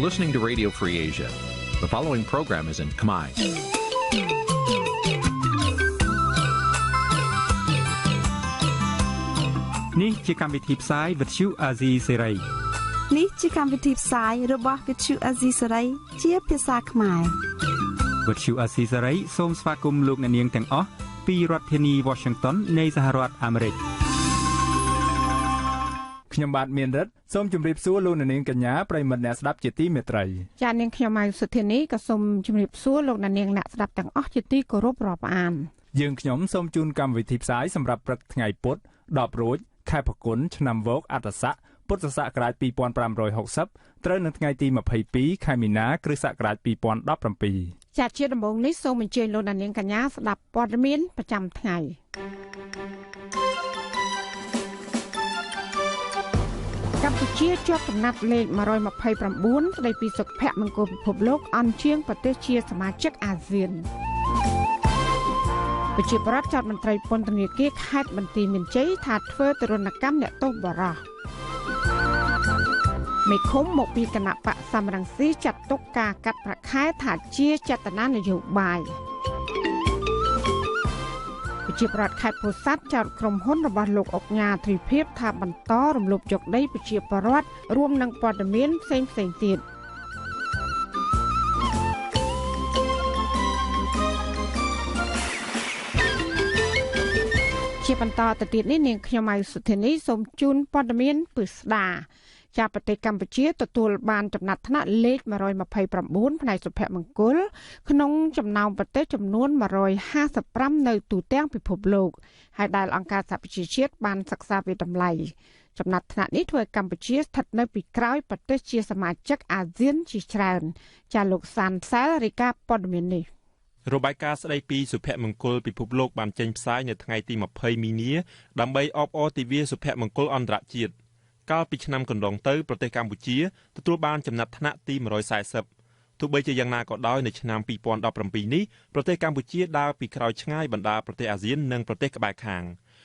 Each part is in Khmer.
listening to Radio Free Asia. The following program is in Khmer. នេះជាកម្មវិធីផ្សាយ Vuthu Azizi Serai នេះជាកម្មវិធីផ្សាយរបស់ Vuthu Azizi Serai ជាភាសាខ្មែរ Vuthu Azizi Serai សូមស្វាគមន៍លោកអ្នកនាងទាំងអស់ពីរដ្ឋធានី Washington នៃសហរដ្ឋអាមេរិកខ្ញុំបាទមានរិទ្ធសូមជម្រាបសួរលោកអ្នកនាងកញ្ញាប្រិយមិត្តអ្នកស្ដាប់ជាទីមេត្រីចា៎នាងខ្ញុំម៉ៅសុធានីក៏សូមជម្រាបសួរលោកអ្នកនាងអ្នកស្ដាប់ទាំងអស់ជាទីគោរពរាប់អានយើងខ្ញុំសូមជូនកម្មវិធីផ្សាយសម្រាប់ព្រឹកថ្ងៃពុធ10រោចខែផល្គុនឆ្នាំវកអត្តស័កពុទ្ធសករាជ2560ត្រូវនៅថ្ងៃទី22ខែមីនាគ្រិស្តសករាជ2017ចា៎ជាដំបូងនេះសូមអញ្ជើញលោកអ្នកនាងកញ្ញាស្ដាប់ព័ត៌មានប្រចាំថ្ងៃកម្ពុជាជាប់ចំណាត់លេខ129ស្ដីពីសុភមង្គលពិភពលោកអន់ជាងប្រទេសជាសមាជិកអាស៊ានប្រជាប្រដ្ឋចោទមន្ត្រីពន្ធនាគារខេត្តបន្ទាយមានជ័យថាធ្វើទរណកម្មអ្នកទោសបរោះមេឃុំមកពីគណបក្សសំរងស៊ីចាត់ទុកការកាត់ប្រាក់ខែថាជាចេតនានយោបាយប្រជាប្រដ្ឋខេត្តពោធិ៍សាត់ចោទក្រុមហ៊ុនរបស់លោកអុកញ៉ាទ្រីភិបថាបន្តរំលោភយកដីប្រជាពលរដ្ឋរួមនឹងព័ត៌មានផ្សេងៗទៀតជាបន្តទៅទៀតនេះនាងខ្ញុំម៉ៅសុធានីសូមជូនព័ត៌មានពិស្ដាចាប្រទេសកម្ពុជាទទួលបានចំណាត់ថ្នាក់លេខ129ផ្នែកសុភមង្គលក្នុងចំណោមប្រទេសចំនួន155នៅទូទាំងពិភពលោកហើយដែលអង្គការសហប្រជាជាតិបានសិក្សាវាតម្លៃចំណាត់ថ្នាក់នេះធ្វើឲ្យកម្ពុជាស្ថិតនៅពីក្រោយប្រទេសជាសមាជិកអាស៊ានជាច្រើនចាលោកសានសែលរាយការណ៍ព័ត៌មាននេះរបាយការណ៍ស្ដីពីសុភមង្គលពិភពលោកបានចេញផ្សាយនៅថ្ងៃទី20មីនាដើម្បីអបអរទិវាសុភមង្គលអន្តរជាតិកាលពីឆ្នាំកន្លងទៅប្រទេសកម្ពុជាទទួលបានចំណាត់ថ្នាក់ទី140ទោះបីជាយ៉ាងណាក៏ដោយនៅឆ្នាំ2017នេះប្រទេសកម្ពុជាដើរពីក្រោយឆ្ងាយបណ្ដាប្រទេសអាស៊ាននិងប្រទេសក្បែរខាង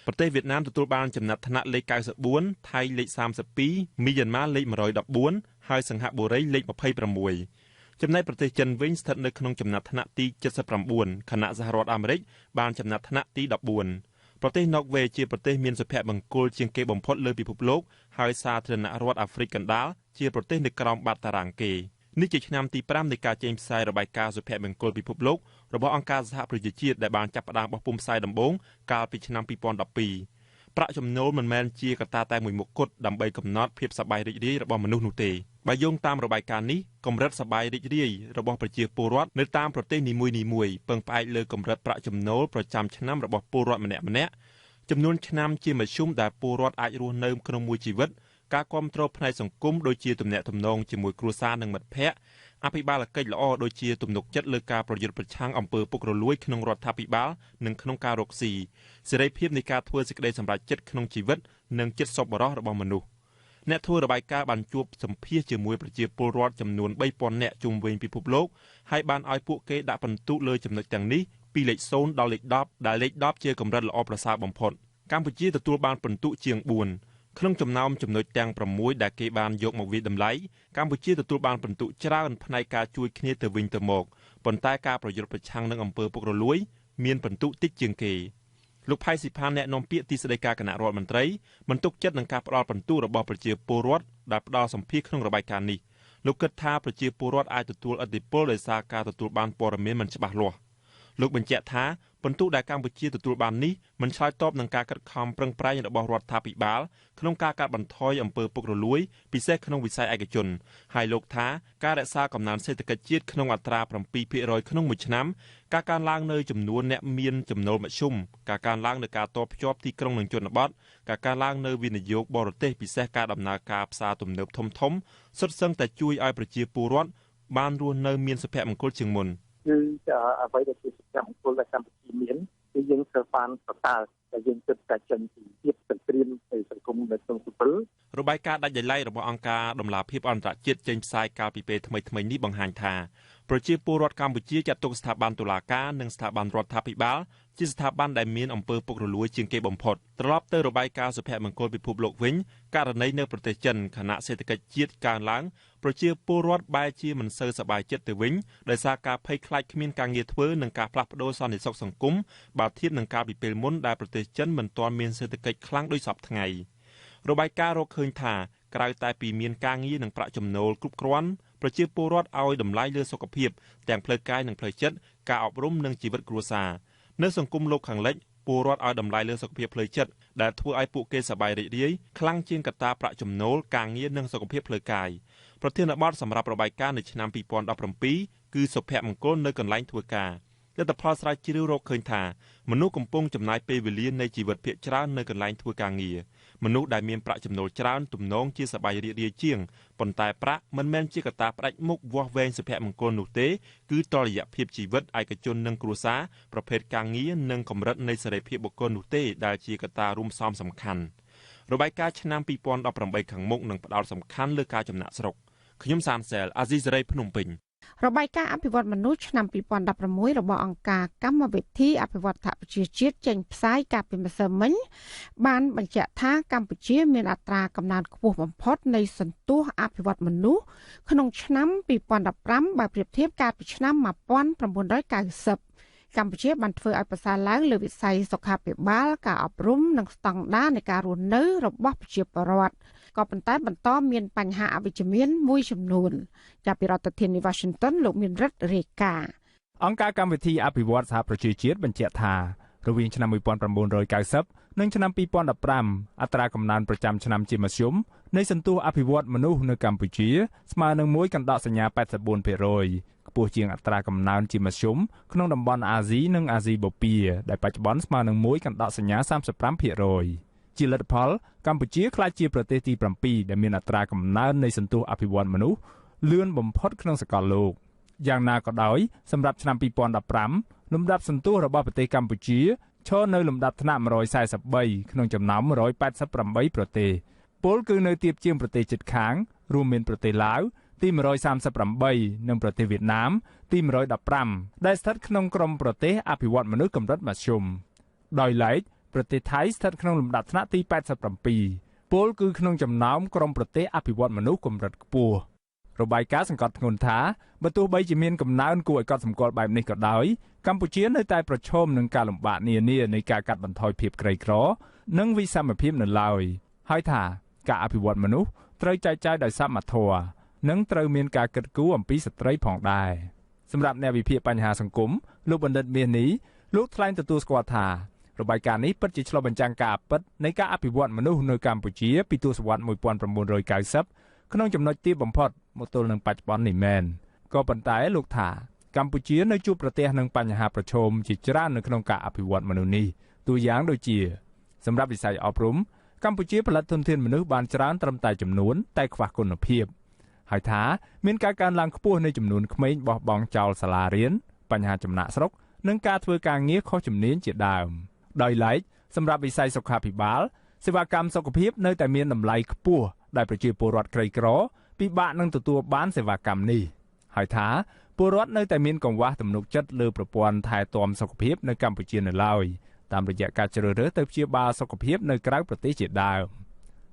ប្រទេសវៀតណាមទទួលបានចំណាត់ថ្នាក់លេខ94ថៃលេខ32មីយ៉ាន់ម៉ាលេខ114ហើយសិង្ហបុរីលេខ26ចំណែកប្រទេសចិនវិញស្ថិតនៅក្នុងចំណាត់ថ្នាក់ទី79ខណៈសហរដ្ឋអាមេរិកបានចំណាត់ថ្នាក់ទី14ប្រទេសណ័រវេជាប្រទេសមានសុភមង្គលជាងគេបំផុតលើពិភពលោកហើយសាធារណរដ្ឋអាហ្វ្រិកកណ្ដាលជាប្រទេសនៅក្រោមបាតតារាងគេនេះជាឆ្នាំទី5នៃការចេញផ្សាយរបាយការណ៍សុភមង្គលពិភពលោករបស់អង្គការសហប្រជាជាតិដែលបានចាប់ផ្ដើមបោះពុម្ពផ្សាយដំបូងកាលពីឆ្នាំ2012ប្រាក់ចំណូលមិនមែនជាកត្តាតែមួយមុខគត់ដើម្បីកំណត់ភាពសប្បាយរីករាយរបស់មនុស្សនោះទេបើយោងតាមរបាយការណ៍នេះកម្រិតសប្បាយរីករាយរបស់ប្រជាពលរដ្ឋនៅតាមប្រទេសនីមួយៗពឹងផ្អែកលើកម្រិតប្រាក់ចំណូលប្រចាំឆ្នាំរបស់ពលរដ្ឋម្នាក់ៗចំនួនឆ្នាំជាមធ្យមដែលពលរដ្ឋអាចរស់នៅក្នុងមួយជីវិតការគាំទ្រផ្នែកសង្គមដូចជាទំនាក់ទំនងជាមួយគ្រួសារនិងមិត្តភ័ក្តិអភិបាលកិច្ចល្អដូចជាទំនុកចិត្តលើការប្រយុទ្ធប្រឆាំងអំពើពុករលួយក្នុងរដ្ឋាភិបាលនិងក្នុងការរកស៊ីសេរីភាពនៃការធ្វើសេចក្តីសម្រេចចិត្តក្នុងជីវិតនិងចិត្តសប្បុរសរបស់មនុស្សអ្នកធ្វើរបាយការណ៍បានជួបសម្ភាសជាមួយប្រជាពលរដ្ឋចំនួន3000នាក់ជុំវិញពិភពលោកហើយបានឲ្យពួកគេដាក់ពិន្ទុលើចំណុចទាំងនេះពីលេខ0ដល់លេខ10ដែលលេខ10ជាកម្រិតល្អប្រសើរបំផុតកម្ពុជាទទួលបានពិន្ទុជាង4ក្នុងចំណោមចំណុចទាំង6ដែលគេបានយកមកវាយតម្លៃកម្ពុជាទទួលបានពិន្ទុច្រើនផ្នែកការជួយគ្នាទៅវិញទៅមកប៉ុន្តែការប្រយុទ្ធប្រឆាំងនឹងអំពើពុករលួយមានពិន្ទុតិចជាងគេលោកផៃស៊ីផានអ្នកនាំពាក្យទីស្តីការគណៈរដ្ឋមន្ត្រីមិនទុកចិត្តនឹងការផ្ដល់ពិន្ទុរបស់ប្រជាពលរដ្ឋដែលផ្ដល់សម្ភាសក្នុងរបាយការណ៍នេះលោកគិតថាប្រជាពលរដ្ឋអាចទទួលឥទ្ធិពលដោយសារការទទួលបានព័ត៌មានមិនច្បាស់លាស់លោកបញ្ជាក់ថាពិន្ទុដែលកម្ពុជាទទួលបាននេះមិនឆ្លើយតបនឹងការខិតខំប្រឹងប្រែងរបស់រដ្ឋាភិបាលក្នុងការកាត់បន្ថយអំពើពុករលួយពិសេសក្នុងវិស័យឯកជនហើយលោកថាការរក្សាកំណើនសេដ្ឋកិច្ចជាតិក្នុងអត្រា 7% ក្នុងមួយឆ្នាំការកើនឡើងនៅចំនួនអ្នកមានចំណូលមធ្យមការកើនឡើងនៅការតភ្ជាប់ទីក្រុងនិងជនបទការកើនឡើងនៅវិនិយោគបរទេសពិសេសការដំណើរការផ្សារទំនើបធំៗសុទ្ធសឹងតែជួយឲ្យប្រជាពលរដ្ឋបានរស់នៅមានសុភមង្គលជាងមុនគឺអ្វីដែលជាសុភមង្គលដែលកម្ពុជាមានគឺយើងត្រូវបានប្រសើរដែលយើងគិតតែចេញពីភាពសង្គ្រាមនៃសង្គមនៅក្នុងពិភពរបាយការណ៍ដាច់ដោយឡែករបស់អង្គការដំឡាភិបអន្តរជាតិចេញផ្សាយកាលពីពេលថ្មីៗនេះបង្ហាញថាប្រជាពលរដ្ឋកម្ពុជាចាត់ទុកស្ថាប័នតុលាការនិងស្ថាប័នរដ្ឋាភិបាល ជាស្ថាប័នដែលមានអំពើពុករលួយជាងគេបំផុតត្រឡប់ទៅរបាយការណ៍សុភមង្គលពិភពលោកវិញករណីនៅប្រទេសចិនខណៈសេដ្ឋកិច្ចជាតិកើនឡើងប្រជាពលរដ្ឋបែរជាមិនសូវសប្បាយចិត្តទៅវិញដោយសារការភ័យខ្លាចគ្មានការងារធ្វើនិងការផ្លាស់ប្ដូរសន្តិសុខសង្គមបើធៀបនឹងកាលពីពេលមុនដែលប្រទេសចិនមិនទាន់មានសេដ្ឋកិច្ចខ្លាំងដូចសព្វថ្ងៃរបាយការណ៍រកឃើញថាក្រៅតែពីមានការងារនិងប្រាក់ចំណូលគ្រប់គ្រាន់ប្រជាពលរដ្ឋឲ្យតម្លៃលើសុខភាពទាំងផ្លូវកាយនិងផ្លូវចិត្តការអប់រំនិងជីវិតគ្រួសារនៅសង្គមលោកខាងលិចពលរដ្ឋឲ្យតម្លៃលើសុខភាពផ្លូវចិត្តដែលធ្វើឲ្យពួកគេសប្បាយរីករាយខ្លាំងជាងកត្តាប្រាក់ចំណូលការងារនិងសុខភាពផ្លូវកាយប្រធានបទសម្រាប់របាយការណ៍នៅឆ្នាំ2017គឺសុភមង្គលនៅកន្លែងធ្វើការលទ្ធផលស្រាវជ្រាវរកឃើញថាមនុស្សកំពុងចំណាយពេលវេលានៃជីវិតភាគច្រើននៅកន្លែងធ្វើការងារមនុស្សដែលមានប្រាក់ចំណូលច្រើនទំនងជាសប្បាយរីករាយជាងប៉ុន្តែប្រាក់មិនមែនជាកត្តាផ្ដាច់មុខវាស់វែងសុភមង្គលនោះទេគឺតុល្យភាពជីវិតឯកជននិងគ្រួសារប្រភេទការងារនិងកម្រិតនៃសេរីភាពបុគ្គលនោះទេដែលជាកត្តារួមផ្សំសំខាន់របាយការណ៍ឆ្នាំ2018ខាងមុខនឹងផ្ដោតសំខាន់លើការចំណាកស្រុកខ្ញុំសានសែលអាស៊ីសេរីភ្នំពេញរបាយការណ៍អភិវឌ្ឍមនុស្សឆ្នាំ2016របស់អង្គការកម្មវិធីអភិវឌ្ឍសហប្រជាជាតិចេញផ្សាយកាលពីម្សិលមិញបានបញ្ជាក់ថាកម្ពុជាមានអត្រាកំណើនខ្ពស់បំផុតនៃសន្ទុះអភិវឌ្ឍមនុស្សក្នុងឆ្នាំ2015បើប្រៀបធៀបកាលពីឆ្នាំ1990កម្ពុជាបានធ្វើឲ្យប្រសើរឡើងលើវិស័យសុខាភិបាលការអប់រំនិងស្តង់ដារនៃការរស់នៅរបស់ប្រជាពលរដ្ឋក៏ប៉ុន្តែបន្តមានបញ្ហាអវិជ្ជមានមួយចំនួនចាប់ពីរដ្ឋធានី Washington លោកមានរិទ្ធរាយការណ៍អង្គការកម្មវិធីអភិវឌ្ឍសហប្រជាជាតិបញ្ជាក់ថារវាងឆ្នាំ1990និងឆ្នាំ2015អត្រាកំណើនប្រចាំឆ្នាំជាមធ្យមនៃសន្ទុះអភិវឌ្ឍមនុស្សនៅកម្ពុជាស្មើនឹង 1.84% ខ្ពស់ជាងអត្រាកំណើនជាមធ្យមក្នុងតំបន់អាស៊ីនិងអាស៊ីបូព៌ាដែលបច្ចុប្បន្នស្មើនឹង 1.35% ជាលទ្ធផលកម្ពុជាក្លាយជាប្រទេសទី7ដែលមានអត្រាកំណើននៃសន្ទុះអភិវឌ្ឍមនុស្សលឿនបំផុតក្នុងសកលលោកយ៉ាងណាក៏ដោយសម្រាប់ឆ្នាំ2015លំដាប់សន្ទុះរបស់ប្រទេសកម្ពុជាឈរនៅលំដាប់ថ្នាក់143ក្នុងចំណោម188ប្រទេសពលគឺនៅទាបជាងប្រទេសជិតខាងរួមមានប្រទេសឡាវទី138និងប្រទេសវៀតណាមទី115ដែលស្ថិតក្នុងក្រុមប្រទេសអភិវឌ្ឍមនុស្សកម្រិតមធ្យមដោយឡែកប្រទេសថៃស្ថិតក្នុងលំដាប់ថ្នាក់ទី87ពលគឺក្នុងចំណោមក្រុមប្រទេសអភិវឌ្ឍមនុស្សកម្រិតខ្ពស់របាយការណ៍សង្កត់ធ្ងន់ថាបើទោះបីជាមានកំណើនគួរឲ្យកត់សម្គាល់បែបនេះក៏ដោយកម្ពុជានៅតែប្រឈមនឹងការលំបាកនានានៃការកាត់បន្ថយភាពក្រីក្រនិងវិសមភាពនៅឡើយហើយថាការអភិវឌ្ឍមនុស្សត្រូវចែកចាយដោយសមធម៌និងត្រូវមានការគិតគូរអំពីស្ត្រីផងដែរសម្រាប់អ្នកវិភាគបញ្ហាសង្គមលោកបណ្ឌិតមាសនេះលោកថ្លែងទទួលស្គាល់ថារបាយការណ៍នេះពិតជាឆ្លុះបញ្ចាំងការពិតនៃការអភិវឌ្ឍមនុស្សនៅកម្ពុជាពីទសវត្សរ៍1990ក្នុងចំណុចទាបបំផុតមកទល់នឹងបច្ចុប្បន្ននេះមែនក៏ប៉ុន្តែលោកថាកម្ពុជានៅជួបប្រទះនឹងបញ្ហាប្រឈមជាច្រើននៅក្នុងការអភិវឌ្ឍមនុស្សនេះតួយ៉ាងដូចជាសម្រាប់វិស័យអប់រំកម្ពុជាផលិតធនធានមនុស្សបានច្រើនត្រឹមតែចំនួនតែខ្វះគុណភាពហើយថាមានការកើនឡើងខ្ពស់នៃចំនួនក្មេងបោះបង់ចោលសាលារៀនបញ្ហាចំណាកស្រុកនិងការធ្វើការងារខុសជំនាញជាដើមដោយឡែកសម្រាប់វិស័យសុខាភិបាលសេវាកម្មសុខភាពនៅតែមានតម្លៃខ្ពស់ដែលប្រជាពលរដ្ឋក្រីក្រពិបាកនឹងទទួលបានសេវាកម្មនេះហើយថាពលរដ្ឋនៅតែមានកង្វះទំនុកចិត្តលើប្រព័ន្ធថែទាំសុខភាពនៅកម្ពុជានៅឡើយតាមរយៈការជ្រើសរើសទៅព្យាបាលសុខភាពនៅក្រៅប្រទេសជាដើម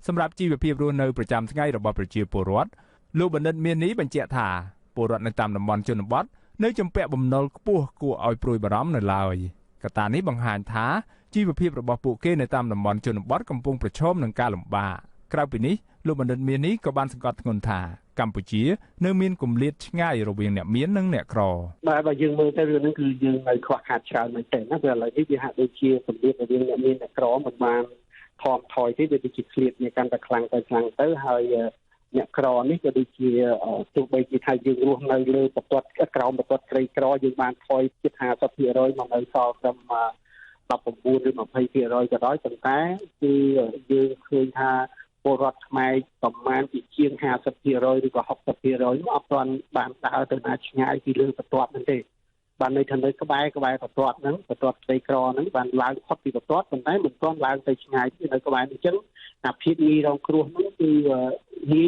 សម្រាប់ជីវភាពរស់នៅប្រចាំថ្ងៃរបស់ប្រជាពលរដ្ឋលោកបណ្ឌិតមាសនេះបញ្ជាក់ថាពលរដ្ឋនៅតាមតំបន់ជនបទនៅជំពាក់បំណុលខ្ពស់គួរឲ្យព្រួយបារម្ភនៅឡើយកត្តានេះបង្ហាញថាជីវភាពរបស់ពួកគេនៅតាមតំបន់ជនបទកំពុងប្រឈមនឹងការលំបាកក្រៅពីនេះលោកបណ្ឌិតមាសនេះក៏បានសង្កត់ធ្ងន់ថាកម្ពុជានៅមានគម្លាតឆ្ងាយរវាងអ្នកមាននិងអ្នកក្របាទបើយើងមើលទៅរឿងហ្នឹងគឺយើងនៅខ្វះខាតច្រើនមែនទែនណាព្រោះឥឡូវនេះវាហាក់ដូចជាគម្លាតរវាងអ្នកមានអ្នកក្រមិនបានថមថយទេវាដូចជាឃ្លាតគ្នាកាន់តែខ្លាំងទៅខ្លាំងទៅហើយអ្នកក្រនេះក៏ដូចជាទោះបីជាថាយើងរស់នៅលើបន្ទាត់ក្រោមបន្ទាត់ក្រីក្រយើងបានថយជិត 50% មកនៅសល់ត្រឹម19ឬ 20% ក៏ដោយប៉ុន្តែគឺយើងឃើញថាពលរដ្ឋខ្មែរប្រមាណជាជាង 50% ឬក៏ 60% នោះអត់ទាន់បានដើរទៅណាឆ្ងាយពីលើបន្ទាត់ហ្នឹងទេបានន័យថានៅក្បែរបន្ទាត់ហ្នឹងបន្ទាត់ក្រីក្រហ្នឹងបានឡើងផុតពីបន្ទាត់ប៉ុន្តែមិនទាន់ឡើងទៅឆ្ងាយទេនៅក្បែរនេះអញ្ចឹងអាភាពងាយរងគ្រោះហ្នឹងគឺងាយ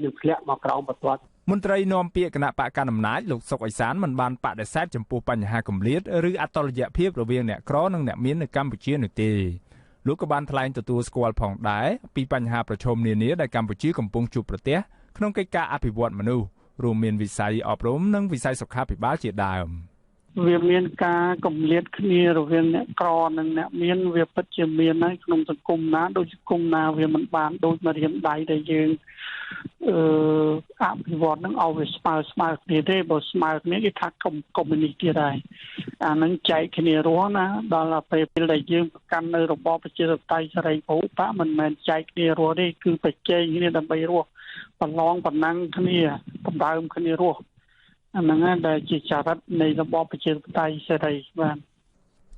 នឹងធ្លាក់មកក្រោមបន្ទាត់ មន្ត្រីនាំពាក្យគណៈបកកណ្ដាលអំណាចលោកសុកអេសានមិនបានបដិសេធចំពោះបញ្ហាគម្លាតឬអតុល្យភាពរវាងអ្នកក្រនិងអ្នកមាននៅកម្ពុជានោះទេលោកក៏បានថ្លែងទទួលស្គាល់ផងដែរពីបញ្ហាប្រឈមនានាដែលកម្ពុជាកំពុងជួបប្រទះក្នុងកិច្ចការអភិវឌ្ឍមនុស្សរួមមានវិស័យអប់រំនិងវិស័យសុខាភិបាលជាដើម វាមានការគម្លាតគ្នារវាងអ្នកក្រនិងអ្នកមានវាពិតជាមានហើយក្នុងសង្គមណាដូចសង្គមណាវាមិនបានដូចម្រាមដៃដែលយើងអភិវឌ្ឍនឹងឲ្យវាស្មើស្មើគ្នាទេបើស្មើគ្នាគេថាកុំមុយនីសទៀតហើយអានឹងចែកគ្នារស់ណាដល់ពេលដែលយើងប្រកាន់នៅរបបប្រជាធិបតេយ្យសេរីពហុបក្សមិនមែនចែកគ្នារស់ទេគឺប្រជែងគ្នាដើម្បីរស់ប្រឡងប្រណាំងគ្នាដណ្ដើមគ្នារស់អាហ្នឹងដែលជាចរិតនៃរបបប្រជាធិបតេយ្យសេរីបាទ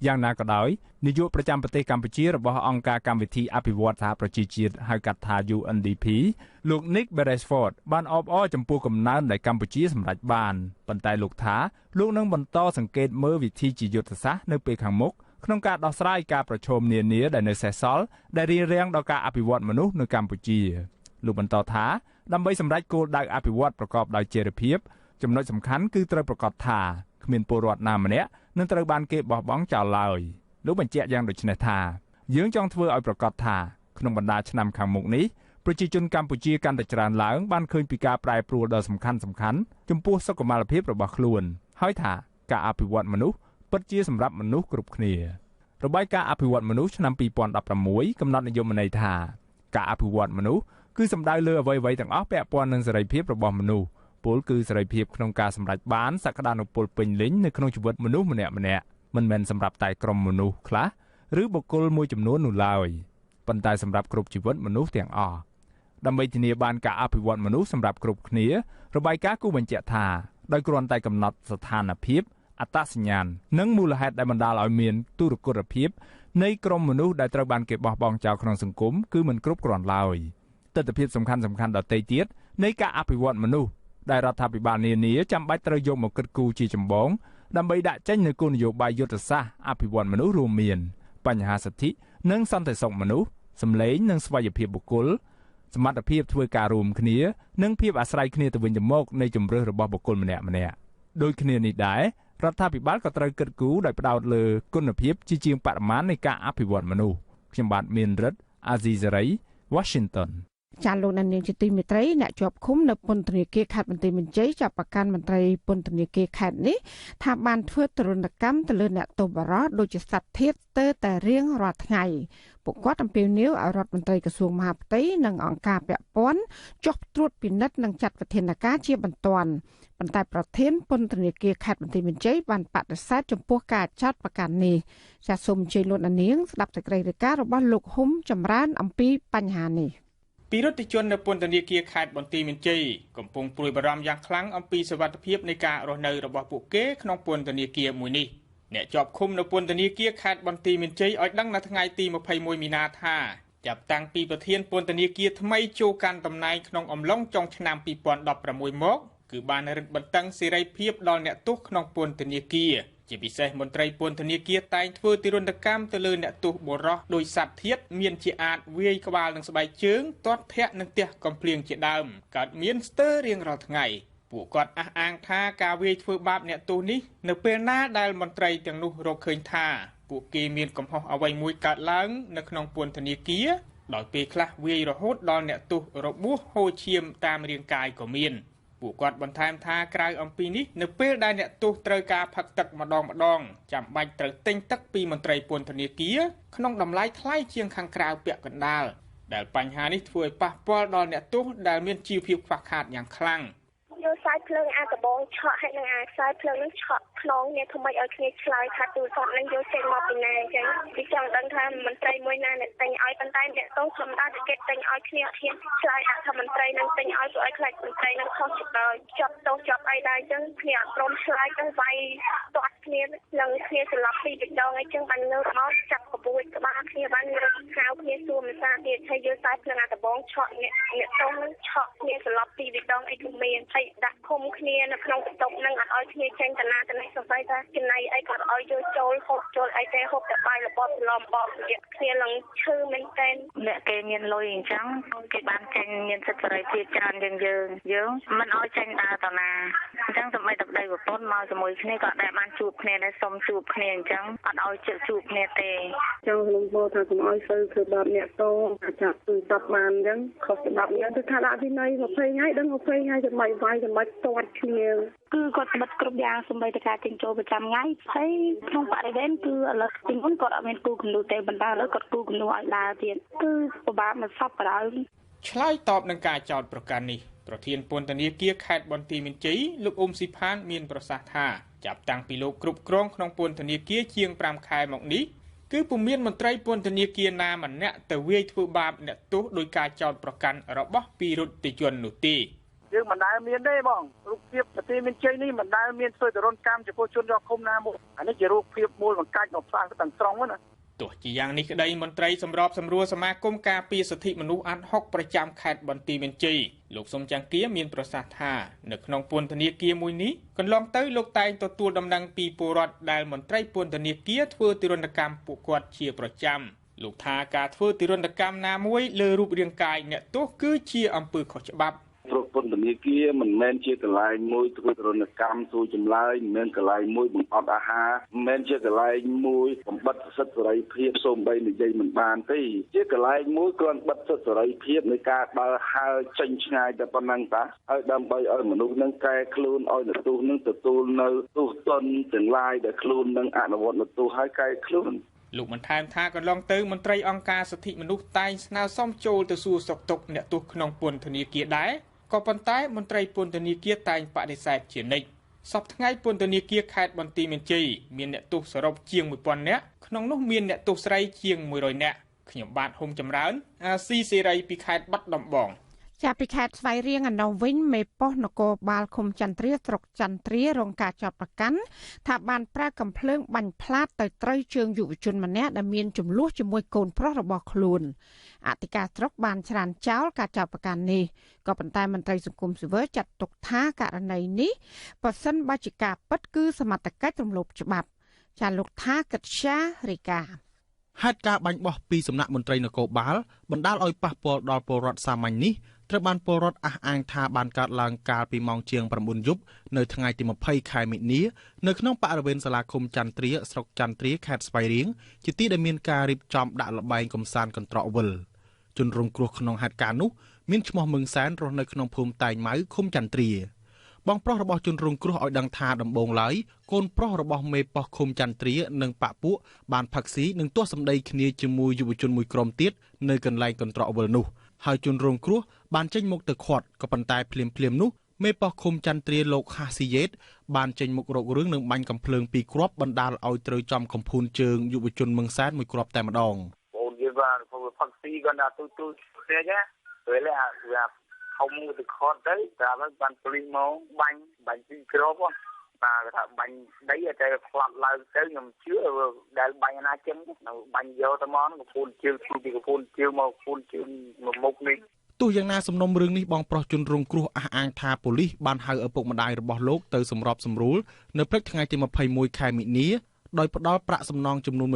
យ៉ាងណាក៏ដោយនាយកប្រចាំប្រទេសកម្ពុជារបស់អង្គការកម្មវិធីអភិវឌ្ឍសហប្រជាជាតិហៅកាត់ថា UNDP លោក Nick Beresford បានអបអរចំពោះកំណើនដែលកម្ពុជាសម្រេចបានប៉ុន្តែលោកថាលោកនឹងបន្តសង្កេតមើលវិធីជាយុទ្ធសាស្ត្រនៅពេលខាងមុខក្នុងការដោះស្រាយការប្រឈមនានាដែលនៅសេសសល់ដែលរារាំងដល់ការអភិវឌ្ឍមនុស្សនៅកម្ពុជាលោកបន្តថាដើម្បីសម្រេចគោលដៅអភិវឌ្ឍប្រកបដោយចីរភាពចំណុចសំខាន់គឺត្រូវប្រកាសថាគ្មានពលរដ្ឋណាម្នាក់នឹងត្រូវបានគេបោះបង់ចោលឡើយលោកបញ្ជាក់យ៉ាងដូចនេះថាយើងចង់ធ្វើឲ្យប្រកាសថាក្នុងបណ្ដាឆ្នាំខាងមុខនេះប្រជាជនកម្ពុជាកាន់តែច្រើនឡើងបានឃើញពីការប្រែប្រួលដ៏សំខាន់ចំពោះសុខុមាលភាពរបស់ខ្លួនហើយថាការអភិវឌ្ឍមនុស្សពិតជាសម្រាប់មនុស្សគ្រប់គ្នារបាយការណ៍អភិវឌ្ឍមនុស្សឆ្នាំ2016កំណត់និយមន័យថាការអភិវឌ្ឍមនុស្សគឺសំដៅលើអ្វីៗទាំងអស់ពាក់ព័ន្ធនឹងសេរីភាពរបស់មនុស្សពលគឺសេរីភាពក្នុងការសម្រេចបានសក្តានុពលពេញលេញនៅក្នុងជីវិតមនុស្សម្នាក់ៗមិនមែនសម្រាប់តែក្រុមមនុស្សខ្លះឬបុគ្គលមួយចំនួននោះឡើយប៉ុន្តែសម្រាប់គ្រប់ជីវិតមនុស្សទាំងអស់ដើម្បីធានាបានការអភិវឌ្ឍមនុស្សសម្រាប់គ្រប់គ្នារបាយការណ៍គូបញ្ជាក់ថាដោយគ្រាន់តែកំណត់ស្ថានភាពអត្តសញ្ញាណនិងមូលហេតុដែលបណ្ដាលឲ្យមានទុរគតភាពនៃក្រុមមនុស្សដែលត្រូវបានគេបោះបង់ចោលក្នុងសង្គមគឺមិនគ្រប់គ្រាន់ឡើយទិដ្ឋភាពសំខាន់ដទៃទៀតនៃការអភិវឌ្ឍមនុស្សដែលរដ្ឋាភិបាលនានាចាំបាច់ត្រូវយកមកគិតគូរជាចម្បងដើម្បីដាក់ចេញនូវគោលនយោបាយយុទ្ធសាស្ត្រអភិវឌ្ឍមនុស្សរួមមានបញ្ហាសិទ្ធិនិងសន្តិសុខមនុស្សសម្លេងនិងស្វ័យភាពបុគ្គលសមត្ថភាពធ្វើការរួមគ្នានិងភាពអាស្រ័យគ្នាទៅវិញទៅមកនៃជម្រើសរបស់បុគ្គលម្នាក់ៗដូចគ្នានេះដែររដ្ឋាភិបាលក៏ត្រូវគិតគូរដោយផ្ដោតលើគុណភាពជាជាងបរិមាណនៃការអភិវឌ្ឍមនុស្សខ្ញុំបាទមានរិទ្ធអាស៊ីសេរី Washington ចាលោកនាងជាទីមេត្រីអ្នកជាប់ឃុំនៅពន្ធនាគារខេត្តបន្ទាយមានជ័យចាប់ប្រកាន់មន្ត្រីពន្ធនាគារខេត្តនេះថាបានធ្វើទរណកម្មទៅលើអ្នកទោសបរិសុទ្ធដូចជាសត្វធាតុស្ទើរតែរៀងរាល់ថ្ងៃពួកគាត់អំពាវនាវឲ្យរដ្ឋមន្ត្រីក្រសួងមហាផ្ទៃនិងអង្គការពាក់ព័ន្ធចុះត្រួតពិនិត្យនិងចាត់វិធានការជាបន្ទាន់ប៉ុន្តែប្រធានពន្ធនាគារខេត្តបន្ទាយមានជ័យបានបដិសេធចំពោះការចាត់ប្រកាន់នេះចាសសូមអញ្ជើញលោកនាងស្ដាប់សេចក្តីរាយការណ៍របស់លោកហ៊ុំចម្រើនអំពីបញ្ហានេះពិរុទ្ធជននៅពន្ធនាគារខេត្តបន្ទាយមានជ័យកំពុងព្រួយបារម្ភយ៉ាងខ្លាំងអំពីសុវត្ថិភាពនៃការរស់នៅរបស់ពួកគេក្នុងពន្ធនាគារមួយនេះអ្នកជាប់ឃុំនៅពន្ធនាគារខេត្តបន្ទាយមានជ័យឲ្យដឹងនៅថ្ងៃទី21មីនាថាចាប់តាំងពីប្រធានពន្ធនាគារថ្មីចូលកាន់តំណែងក្នុងអំឡុងចុងឆ្នាំ2016មកគឺបានរឹតបន្តឹងសេរីភាពដល់អ្នកទោសក្នុងពន្ធនាគារជាពិសេសមន្ត្រីពន្ធនាគារតែងធ្វើទារុណកម្មទៅលើអ្នកទោសបុរសដោយសត្វធាតុមានជាអាចវាយក្បាលនឹងស្បែកជើងទាត់ធាក់និងទះកំភ្លៀងជាដើមកើតមានស្ទើររៀងរាល់ថ្ងៃពួកគាត់អះអាងថាការវាយធ្វើបាបអ្នកទោសនេះនៅពេលណាដែលមន្ត្រីទាំងនោះរកឃើញថាពួកគេមានកំហុសអ្វីមួយកើតឡើងនៅក្នុងពន្ធនាគារដោយពេលខ្លះវាយរហូតដល់អ្នកទោសរបួសហូរឈាមតាមរាងកាយក៏មានពួកគាត់បន្ថែមថាក្រៅអំពីនេះនៅពេលដែលអ្នកទោសត្រូវការផឹកទឹកម្ដងចាំបាច់ត្រូវទិញទឹកពីមន្ត្រីពន្ធនាគារក្នុងតម្លៃថ្លៃជាងខាងក្រៅពាក់កណ្ដាលដែលបញ្ហានេះធ្វើឲ្យប៉ះពាល់ដល់អ្នកទោសដែលមានជីវភាពខ្វះខាតយ៉ាងខ្លាំង យកខ្សែភ្លើងអាដបងឆក់ហើយនឹងអាខ្សែភ្លើងនឹងឆក់ខ្នងគ្នាធ្វើម៉េចឲ្យគ្នាឆ្លើយថាទូរស័ព្ទនឹងយកចេញមកពីណាអញ្ចឹងគេចង់ដឹងថាមន្ត្រីមួយណាអ្នកទិញឲ្យប៉ុន្តែអ្នកទោសធម្មតាគេទិញឲ្យគ្នាអត់ហ៊ានឆ្លើយដាក់ថាមន្ត្រីនឹងទិញឲ្យព្រោះឲ្យខ្លាចមន្ត្រីនឹងខុសច្បាប់ជាប់ទោសជាប់អីដែរអញ្ចឹងគ្នាអត់ព្រមឆ្លើយទៅវាយទាត់គ្នានឹងគ្នាស្លាប់ពីរដងអីចឹងបានងើបមកចាប់ក្បួចក្បាលគ្នាបានងើបហៅគ្នាសួរភាសា ទៀតហើយយកខ្សែភ្លើងអាដបងឆក់អ្នកទោសនឹងឆក់គ្នាស្លាប់ពីរដងអីក៏មានហើយដាក់ឃុំគ្នានៅក្នុងបន្ទប់នឹងអត់ឲ្យគ្នាចេញតាណាតានេះសង្ស័យថាចំណៃអីក៏ឲ្យយកចូលហូបចូលអីទេហូបតែបាយរបបឡំបបគ្នាឡើងឈឺមែនតើអ្នកគេមានលុយអញ្ចឹងគេបានចេញមានសិទ្ធិសេរីភាពច្រើនជាងយើងមិនឲ្យចេញដើរតាណាអញ្ចឹងសម្បីតែប្តីប្រពន្ធមកជាមួយគ្នាក៏ដែលបានជួបគ្នាដែរសុំជួបគ្នាអញ្ចឹងអត់ឲ្យជួបគ្នាទេចង់លំពោថាកុំឲ្យសូវធ្វើបាបអ្នកតចាប់ទូរស័ព្ទបានអញ្ចឹងខុសច្បាប់អញ្ចឹងគឺថាដាក់វិន័យ20ថ្ងៃដឹង20ថ្ងៃចាំបាច់វាយចាំបាច់ទាត់គ្នាគឺគាត់បិទគ្រប់យ៉ាងសូម្បីតែការចេញចូលប្រចាំថ្ងៃហើយក្នុងបរិវេណគឺឥឡូវពីមុនគាត់អត់មានគូគំនូទេប៉ុន្តែឥឡូវគាត់គូគំនូឲ្យដើរទៀតគឺពិបាកមកសពបណ្ដោយឆ្លើយតបនឹងការចោទប្រកាន់នេះប្រធានពន្ធនាគារខេត្តបន្ទាយមានជ័យលោកអ៊ុំស៊ីផានមានប្រសាសន៍ថាចាប់តាំងពីលោកគ្រប់គ្រងក្នុងពន្ធនាគារជាង5ខែមកនេះគឺពុំមានមន្ត្រីពន្ធនាគារណាម្នាក់ទៅវាយធ្វើបាបអ្នកទោសដោយការចោទប្រកាន់របស់ពិរុទ្ធជននោះទេយើងមិនដែលមានទេបងរូបភាពប្រទេសមានជ័យនេះមិនដែលមានធ្វើទរណកម្មចំពោះជនជាប់ឃុំណាមួយអានេះជារូបភាពមួយបង្កាច់មកផ្លាស់ទាំងស្រុងណាទោះជាយ៉ាងនេះក្តីមន្ត្រីសម្របសម្រួលសមាគមការពារសិទ្ធិមនុស្សអាត់ហុកប្រចាំខេត្តបន្ទាយមានជ័យលោកសុំចង្គៀមានប្រសាសន៍ថានៅក្នុងពន្ធនាគារមួយនេះកន្លងទៅលោកតែងទទួលដំណឹងពីពលរដ្ឋដែលមន្ត្រីពន្ធនាគារធ្វើទរណកម្មពួកគាត់ជាប្រចាំលោកថាការធ្វើទរណកម្មណាមួយលើរូបរាងកាយអ្នកទោសគឺជាអំពើខុសច្បាប់ព្រោះពន្ធនាគារមិនមែនជាកន្លែងមួយធ្វើទរណកម្មសួរចម្លើយមិនមែនកន្លែងមួយបង្អត់អាហារមិនមែនជាកន្លែងមួយបំបិទសិទ្ធិសេរីភាពសូម្បីនិយាយមិនបានទេជាកន្លែងមួយគ្រាន់បិទសិទ្ធិសេរីភាពនៃការដើរហើរចេញឆ្ងាយតែប៉ុណ្ណឹងតាហើយដើម្បីឲ្យមនុស្សនឹងកែខ្លួនឲ្យនទោសនឹងទទួលនៅទោសទណ្ឌទាំងឡាយដែលខ្លួននឹងអនុវត្តនទោសហើយកែខ្លួនលោកបន្ថែមថាកន្លងទៅមន្ត្រីអង្គការសិទ្ធិមនុស្សតែងស្នើសុំចូលទៅសួរសុខទុក្ខអ្នកទោសក្នុងពន្ធនាគារដែរក៏ប៉ុន្តែមន្ត្រីពន្ធនាគារតែងបដិសេធជានិច្ចសប្តាហ៍ថ្ងៃពន្ធនាគារខេត្តបន្ទាយមានជ័យមានអ្នកទោសសរុបជាង1000នាក់ក្នុងនោះមានអ្នកទោសស្រីជាង100នាក់ខ្ញុំបាទហុំចម្រើនអាស៊ីសេរីពីខេត្តបាត់ដំបងចាប់ពីខេត្តស្វាយរៀងឯនោះវិញមេប៉ុស្តិ៍នគរបាលឃុំចន្ទ្រាស្រុកចន្ទ្រារងការចោទប្រកាន់ថាបានប្រើកាំភ្លើងបាញ់ផ្លាតទៅត្រូវជើងយុវជនម្នាក់ដែលមានចំនួនជាមួយកូនប្រុសរបស់ខ្លួនអធិការស្រុកបានច្រានចោលការចោទប្រកាន់នេះក៏ប៉ុន្តែមន្ត្រីសង្គមស៊ីវិលចាត់ទុកថាករណីនេះប្រសិនបើជាការពិតគឺសមត្ថកិច្ចរំលោភច្បាប់ចាលោកថាកិត្យារីកាហេតុការណ៍បាញ់បោះពីសំណាក់មន្ត្រីនគរបាលបណ្ដាលឲ្យប៉ះពាល់ដល់ពលរដ្ឋសាមញ្ញនេះត្រូវបានពលរដ្ឋអះអាងថាបានកើតឡើងកាលពីម៉ោងជាង9យប់នៅថ្ងៃទី20ខែមិនិនានៅក្នុងបរិវេណសាលាឃុំចន្ទ្រាស្រុកចន្ទ្រាខេត្តស្វាយរៀងជាទីដែលមានការរៀបចំដាក់ល្បែងកម្សាន្តកន្ត្រកវិលជនរងគ្រោះក្នុងហេតុការណ៍នោះមានឈ្មោះមឹងសែនរស់នៅក្នុងភូមិតែងម៉ៅឃុំចន្ទ្រាបងប្រុសរបស់ជនរងគ្រោះឲ្យដឹងថាដំបូងឡើយកូនប្រុសរបស់មេប៉ុស្តិ៍ឃុំចន្ទ្រានិងប៉ពួកបានផឹកស៊ីនិងទាស់សម្ដីគ្នាជាមួយយុវជនមួយក្រុមទៀតនៅកន្លែងកន្ត្រកវិលនោះហើយជនរងគ្រោះបានចេញមុខទៅខាត់ក៏ប៉ុន្តែភ្លាមៗនោះមេប៉ុស្តិ៍ឃុំចន្ទ្រាលោកហាស៊ីយ៉េតបានចេញមុខរករឿងនិងបាញ់កាំភ្លើងពីរគ្រាប់បណ្ដាលឲ្យត្រូវចំកំភួនជើងយុវជនមឹងសែនមួយគ្រាប់តែម្ដងបងនិយាយថាផឹកស៊ីគាត់ថាទូទូគ្នាណាពេលអាធំទៅខាត់ទៅតែបានប៉ូលីសមកបាញ់ពីរគ្រាប់បាទគេថាបាញ់ដីតែផ្លាត់ឡើងទៅខ្ញុំជឿដែលបាញ់ណាចឹងនៅបាញ់យកទៅមកកំពូលជើងពីកំពូលជើងមកកំពូលជើងមកមុខនេះទោះយ៉ាងណាសំណុំរឿងនេះបងប្រុសជនរងគ្រោះអះអាងថាប៉ូលីសបានហៅឪពុកម្ដាយរបស់លោកទៅសម្របសម្រួលនៅព្រឹកថ្ងៃទី21ខែមិនិនាដោយផ្ដល់ប្រាក់សំណងចំនួន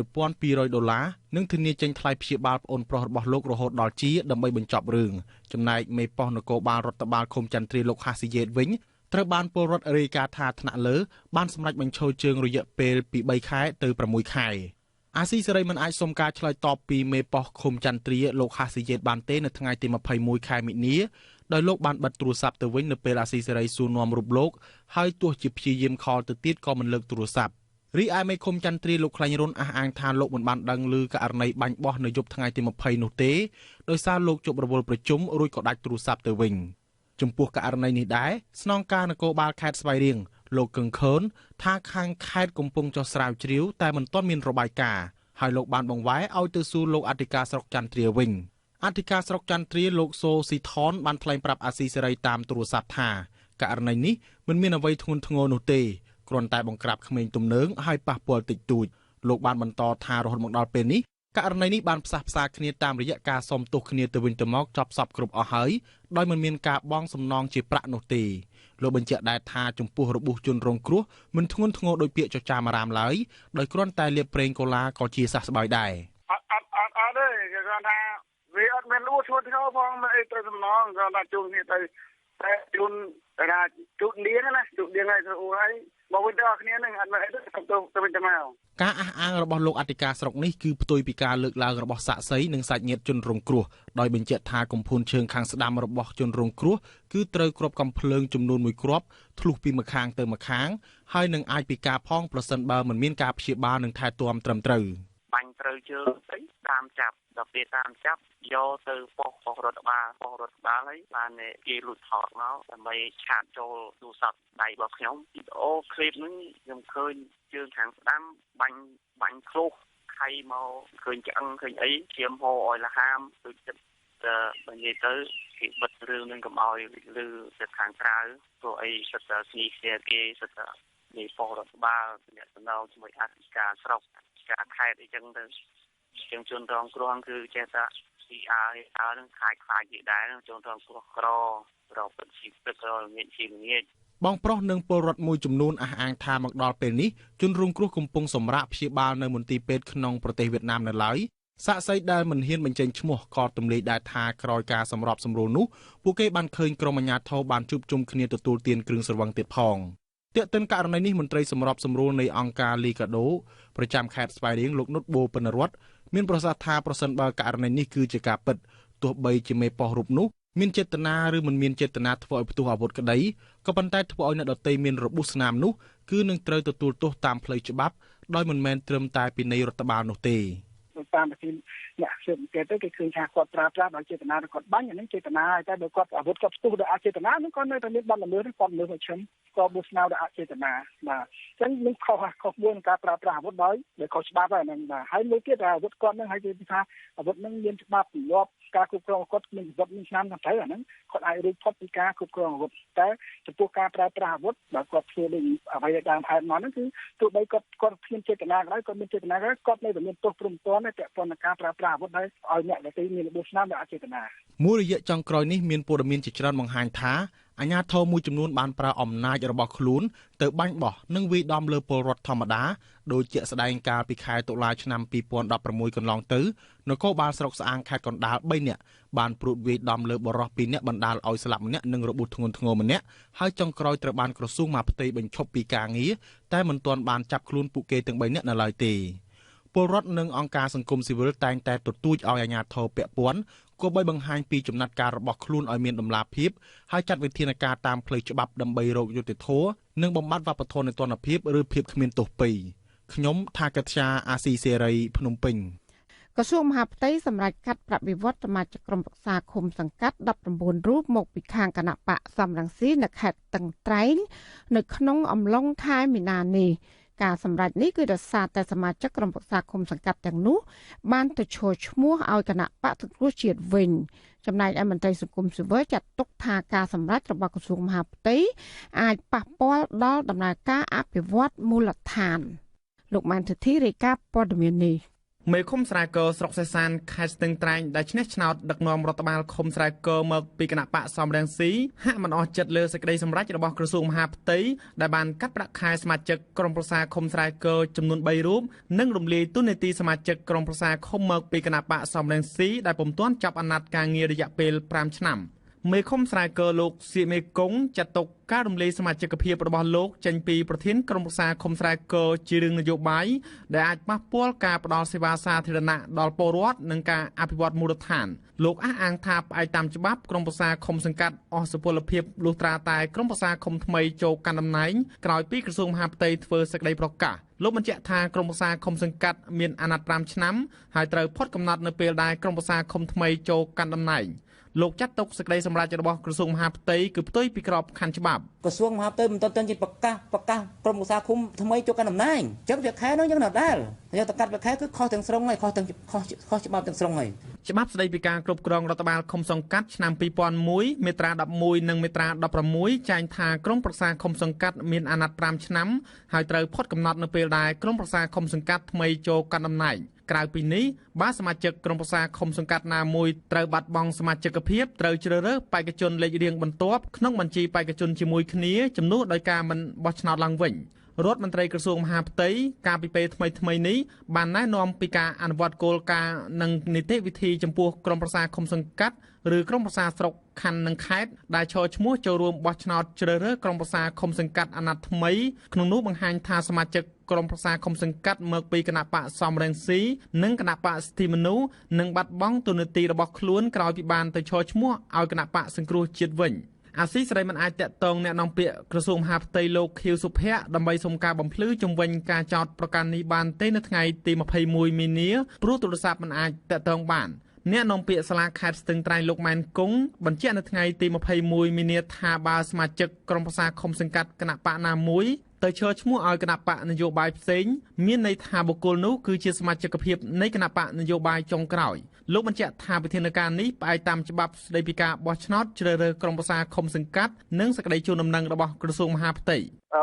$1,200និងធានាចេញថ្លៃព្យាបាលប្អូនប្រុសរបស់លោករហូតដល់ជាដើម្បីបញ្ចប់រឿងចំណែកមេប៉ុស្តិ៍នគរបាលរដ្ឋបាលឃុំចន្ទ្រាលោកហាស៊ីយ៉េតវិញត្រូវបានពលរដ្ឋរាយការណ៍ថាថ្នាក់លើបានសម្រេចបញ្ឈរជើងរយៈពេលពី3ខែទៅ6ខែអាស៊ីសេរីមិនអាចសុំការឆ្លើយតបពីមេប៉ុស្តិ៍ឃុំចន្ទ្រាលោកហាស៊ីយ៉េតបានទេនៅថ្ងៃទី21ខែមិនិនាដោយលោកបានបិទទូរស័ព្ទទៅវិញនៅពេលអាស៊ីសេរីសួរនាំរូបលោកហើយទោះជាព្យាយាមខលទៅទៀតក៏មិនលើកទូរស័ព្ទរីឯមេឃុំចន្ទ្រាលោកខ្លាញ់រុនអះអាងថាលោកមិនបានដឹងឮករណីបាញ់បោះនៅយប់ថ្ងៃទី20នោះទេដោយសារលោកជប់រវល់ប្រជុំរួចក៏ដាច់ទូរស័ព្ទទៅវិញចំពោះករណីនេះដែរស្នងការនគរបាលខេត្តស្វាយរៀងលោកកឹងខឿនថាខាងខេត្តកំពុងចុះស្រាវជ្រាវតែមិនទាន់មានរបាយការណ៍ហើយលោកបានបង្វែរឲ្យទៅសួរលោកអធិការស្រុកចន្ទ្រាវិញអធិការស្រុកចន្ទ្រាលោកសូស៊ីថនបានថ្លែងប្រាប់អាស៊ីសេរីតាមទូរស័ព្ទថាករណីនេះមិនមានអ្វីធ្ងន់ធ្ងរនោះទេគ្រាន់តែបង្ក្រាបក្មេងទំនើងហើយប៉ះពាល់តិចតួចលោកបានបន្តថារហូតមកដល់ពេលនេះ ករណីនេះបានផ្សះផ្សាគ្នាតាមរយៈការសុំទោសគ្នាទៅវិញទៅមកចប់សពគ្រប់អស់ហើយដោយមិនមានការបង់សំណងជាប្រាក់នោះទេលោកបញ្ជាក់ដែរថាចំពោះរបួសជនរងគ្រោះមិនធ្ងន់ធ្ងរដោយពាក្យចចាមអារាមឡើយដោយគ្រាន់តែលាបប្រេងកូឡាក៏ជាសះស្បើយដែរអត់អត់អត់អត់ទេគេគាត់ថាវាអត់មានរបួសធ្ងន់ធ្ងរផងមិនអីត្រូវសំណងគាត់ថាជូនគ្នាទៅតែជូនថាជូតដៀងណាជូតដៀងហើយស្រួលហើយមកវិញទៅអស់គ្នានឹងអត់មានអីទៅទៅវិញទៅមកការអះអាងរបស់លោកអធិការស្រុកនេះគឺផ្ទុយពីការលើកឡើងរបស់សាក្សីនិងសាច់ញាតិជនរងគ្រោះដោយបញ្ជាក់ថាកំភួនជើងខាងស្ដាំរបស់ជនរងគ្រោះគឺត្រូវគ្រាប់កាំភ្លើងចំនួន1គ្រាប់ធ្លុះពីម្ខាងទៅម្ខាងហើយនឹងអាចពិការផងប្រសិនបើមិនមានការព្យាបាលនិងថែទាំត្រឹមត្រូវបាញ់ត្រូវជើងទៅតាមចាប់ដល់ពេលតាមចាប់យកទៅប៉ុស្តិ៍រដ្ឋបាលប៉ុស្តិ៍រដ្ឋបាលហើយបានគេលួចថតមកដើម្បីឆាតចូលទូរស័ព្ទដៃរបស់ខ្ញុំវីដេអូឃ្លីបហ្នឹងខ្ញុំឃើញជើងខាងស្ដាំបាញ់ឃ្លុះខៃមកឃើញឆ្អឹងឃើញអីឈាមហូរឲ្យលហាមដូចចិត្តបើនិយាយទៅគេបិទរឿងនឹងកុំឲ្យលឺទៅខាងក្រៅព្រោះអីសិតតែស្នីគ្នាគេសិតតែនៃប៉ុស្តិ៍រដ្ឋបាលអ្នកតំណងជាមួយអធិការស្រុកអធិការខេត្តអីចឹងទៅជាងជនរងគ្រោះគឺចេះតែពីអើនឹងខ្លាចគេដែរជនរងគ្រោះក្ររកពិតជីពិតរងាកជីងាកបងប្រុសនិងពលរដ្ឋមួយចំនួនអះអាងថាមកដល់ពេលនេះជនរងគ្រោះកំពុងសម្រាកព្យាបាលនៅមន្ទីរពេទ្យក្នុងប្រទេសវៀតណាមនៅឡើយសាក្សីដែលមិនហ៊ានបញ្ចេញឈ្មោះក៏ទម្លាយដែរថាក្រោយការសម្របសម្រួលនោះពួកគេបានឃើញក្រុមអាជ្ញាធរបានជួបជុំគ្នាទទួលទានគ្រឿងស្រវឹងទៀតផងទាក់ទិនករណីនេះមន្ត្រីសម្របសម្រួលនៃអង្គការលីកាដូប្រចាំខេត្តស្វាយរៀងលោកនុតបូពិនរតមានប្រសាសន៍ថាប្រសិនបើករណីនេះគឺជាការពិតទោះបីជាមេប៉ុស្តិ៍រូបនោះមានចេតនាឬមិនមានចេតនាធ្វើឲ្យផ្ទុះអាវុធក្តីក៏ប៉ុន្តែធ្វើឲ្យអ្នកដទៃមានរបួសស្នាមនោះគឺនឹងត្រូវទទួលទោសតាមផ្លូវច្បាប់ដោយមិនមែនត្រឹមតែពិន័យរដ្ឋបាលនោះទេតាមវិធីអ្នកស៊ើបអង្កេតទៅគេឃើញថាគាត់ប្រើប្រាស់ដោយចេតនាឬគាត់បាញ់អានេះចេតនាហើយតែបើគាត់អាវុធគាត់ផ្ទុះដោយអចេតនានោះគាត់នៅតែមានបទល្មើសគាត់ល្មើសឲ្យឈឹងគាត់បួសស្នោដោយអចេតនាបាទអញ្ចឹងនឹងខុសមួយនឹងការប្រើប្រាស់អាវុធដោយខុសច្បាប់ហើយហ្នឹងបាទហើយមួយទៀតអាវុធគាត់នឹងហើយគេថាអាវុធនឹងមានច្បាប់ទម្លាប់ការគ្រប់គ្រងគាត់មានអាវុធមានឆ្នាំត្រឹមត្រូវអាហ្នឹងគាត់អាចរួចផុតពីការគ្រប់គ្រងអាវុធតែចំពោះការប្រើប្រាស់អាវុធបើគាត់ធ្វើដូចអ្វីដែលដើមហេតុមកហ្នឹងគឺទោះបីគាត់គ្មានចេតនាក៏ដោយគាត់មានចេតនាក៏ដោយគាត់នៅតែមានទោសព្រហ្មទណ្ឌពាក់ព័ន្ធនឹងការប្រើប្រាស់អាវុធដោយឲ្យអ្នកដទៃមានរបួសស្នាមដោយអចេតនាមួយរយៈចុងក្រោយនេះមានព័ត៌មានជាច្រើនបង្ហាញថាអាជ្ញាធរមួយចំនួនបានប្រើអំណាចរបស់ខ្លួនទៅបាញ់បោះនិងវាយដំលើពលរដ្ឋធម្មតាដោយជាក់ស្ដែងកាលពីខែតុលាឆ្នាំ2016កន្លងទៅនគរបាលស្រុកស្អាងខេត្តកណ្ដាល3នាក់បានព្រួតវាយដំលើបុរស2នាក់បណ្ដាលឲ្យស្លាប់ម្នាក់និងរបួសធ្ងន់ធ្ងរម្នាក់ហើយចុងក្រោយត្រូវបានក្រសួងមហាផ្ទៃបញ្ឈប់ពីការងារតែមិនទាន់បានចាប់ខ្លួនពួកគេទាំង3នាក់នៅឡើយទេពលរដ្ឋនិងអង្គការសង្គមស៊ីវិលតែងតែទទូចឲ្យអាជ្ញាធរពាក់ព័ន្ធគប្បីបង្ហាញពីចំណាត់ការរបស់ខ្លួនឲ្យមានតម្លាភាពហើយចាត់វិធានការតាមផ្លូវច្បាប់ដើម្បីរកយុត្តិធម៌និងបំបត្តិវប្បធម៌នៃទណ្ឌភាពឬភាពគ្មានទោសពៃរ៍ខ្ញុំថាកត្យាអាស៊ីសេរីភ្នំពេញក្រសួងមហាផ្ទៃសម្រាប់កាត់ប្រាក់បៀវត្សសមាជិកក្រុមប្រឹក្សាឃុំសង្កាត់19រូបមកពីខាងគណបក្សសំរងស៊ីនៅខេត្តស្ទឹងត្រែងនៅក្នុងអំឡុងខែមីនានេះការសម្រេចនេះគឺដោយសារតែសមាជិកក្រុមប្រឹក្សាឃុំសង្កាត់ទាំងនោះបានទៅឈរឈ្មោះឲ្យគណបក្សសង្គ្រោះជាតិវិញចំណែកឯមន្ត្រីសង្គមស៊ីវិលចាត់ទុកថាការសម្រេចរបស់ក្រសួងមហាផ្ទៃអាចប៉ះពាល់ដល់ដំណើរការអភិវឌ្ឍមូលដ្ឋានលោកម៉ាន់ទធីរាយការណ៍ព័ត៌មាននេះមេឃុំស្រែកស្រុកសេសានខេត្តស្ទឹងត្រែងដែលឈ្នះឆ្នោតដឹកនាំរដ្ឋបាលឃុំស្រែកមកពីគណបក្សសំរងស៊ីហាក់មិនអស់ចិត្តលើសេចក្តីសម្រេចរបស់ក្រសួងមហាផ្ទៃដែលបានកាត់ប្រាក់ខែសមាជិកក្រុមប្រឹក្សាឃុំស្រែកចំនួន3រូបនិងរំលាយតួនាទីសមាជិកក្រុមប្រឹក្សាឃុំមកពីគណបក្សសំរងស៊ីដែលពុំទាន់ចប់អាណត្តិការងាររយៈពេល5ឆ្នាំមេឃុំស្រែកលោកសៀកមេគង្គចាត់ទុកការរំលាយសមាជិកភាពរបស់លោកចេញពីប្រធានក្រុមប្រឹក្សាឃុំស្រែកជារឿងនយោបាយដែលអាចប៉ះពាល់ការផ្ដល់សេវាសាធារណៈដល់ពលរដ្ឋនិងការអភិវឌ្ឍមូលដ្ឋានលោកអះអាងថាផ្អែកតាមច្បាប់ក្រុមប្រឹក្សាឃុំសង្កាត់អស់សុពលភាពលុះត្រាតែក្រុមប្រឹក្សាឃុំថ្មីចូលកាន់តំណែងក្រោយពីក្រសួងមហាផ្ទៃធ្វើសេចក្តីប្រកាសលោកបញ្ជាក់ថាក្រុមប្រឹក្សាឃុំសង្កាត់មានអាណត្តិ5ឆ្នាំហើយត្រូវផុតកំណត់នៅពេលដែលក្រុមប្រឹក្សាឃុំថ្មីចូលកាន់តំណែងលោកចាត់ទុកសេចក្តីសម្រេចរបស់ក្រសួងមហាផ្ទៃគឺផ្ទុយពីក្របខ័ណ្ឌច្បាប់ក្រសួងមហាផ្ទៃមិនទាន់ជាប្រកាសក្រុមប្រឹក្សាឃុំថ្មីចូលកាន់តំណែងអញ្ចឹងវាខែនោះយើងនៅដែលយើងទៅកាត់វាខែគឺខុសទាំងស្រុងហើយខុសច្បាប់ទាំងស្រុងហើយច្បាប់ស្តីពីការគ្រប់គ្រងរដ្ឋបាលឃុំសង្កាត់ឆ្នាំ2001មាត្រា11និងមាត្រា16ចែងថាក្រុមប្រឹក្សាឃុំសង្កាត់មានអាណត្តិ5ឆ្នាំហើយត្រូវផុតកំណត់នៅពេលដែលក្រុមប្រឹក្សាឃុំសង្កាត់ថ្មីចូលកាន់តំណែង ក្រៅពីនេះបើសមាជិកក្រុមប្រឹក្សាឃុំសង្កាត់ណាមួយត្រូវបាត់បង់សមាជិកភាពត្រូវជ្រើសរើសបេក្ខជនលេខរៀងបន្ទាប់ក្នុងបញ្ជីបេក្ខជនជាមួយគ្នាជំនួសដោយការមិនបោះឆ្នោតឡើងវិញរដ្ឋមន្ត្រីក្រសួងមហាផ្ទៃកាលពីពេលថ្មីៗនេះបានណែនាំពីការអនុវត្តគោលការណ៍និងនីតិវិធីចំពោះក្រុមប្រឹក្សាឃុំសង្កាត់ឬក្រុមប្រឹក្សាស្រុកខណ្ឌនិងខេត្តដែលឈរឈ្មោះចូលរួមបោះឆ្នោតជ្រើសរើសក្រុមប្រឹក្សាឃុំសង្កាត់អាណត្តិថ្មីក្នុងនោះបង្ហាញថាសមាជិកក្រុមប្រឹក្សាឃុំសង្កាត់មកពីគណបក្សសំរងស៊ីនិងគណបក្សសិទ្ធិមនុស្សនឹងបាត់បង់តួនាទីរបស់ខ្លួនក្រោយពីបានទៅឈរឈ្មោះឲ្យគណបក្សសង្គ្រោះជាតិវិញអាស៊ីសេរីមិនអាចទាក់ទងអ្នកនាំពាក្យក្រសួងមហាផ្ទៃលោកខៀវសុភ័ក្រដើម្បីសុំការបំភ្លឺជុំវិញការចោទប្រកាន់នេះបានទេនៅថ្ងៃទី21មីនាព្រោះទូរស័ព្ទមិនអាចទាក់ទងបានអ្នកនាំពាក្យសាលាខេត្តស្ទឹងត្រែងលោកម៉ែនគង់បញ្ជាក់នៅថ្ងៃទី21មីនាថាបើសមាជិកក្រុមប្រឹក្សាឃុំសង្កាត់គណបក្សណាមួយទៅឈរឈ្មោះឲ្យគណបក្សនយោបាយផ្សេងមានន័យថាបុគ្គលនោះគឺជាសមាជិកភាពនៃគណបក្សនយោបាយចុងក្រោយលោកបញ្ជាក់ថាវិធានការនេះផ្អែកតាមច្បាប់ស្តីពីការបោះឆ្នោតជ្រើសរើសក្រុមប្រឹក្សាឃុំសង្កាត់និងសេចក្តីជូនដំណឹងរបស់ក្រសួងមហាផ្ទៃ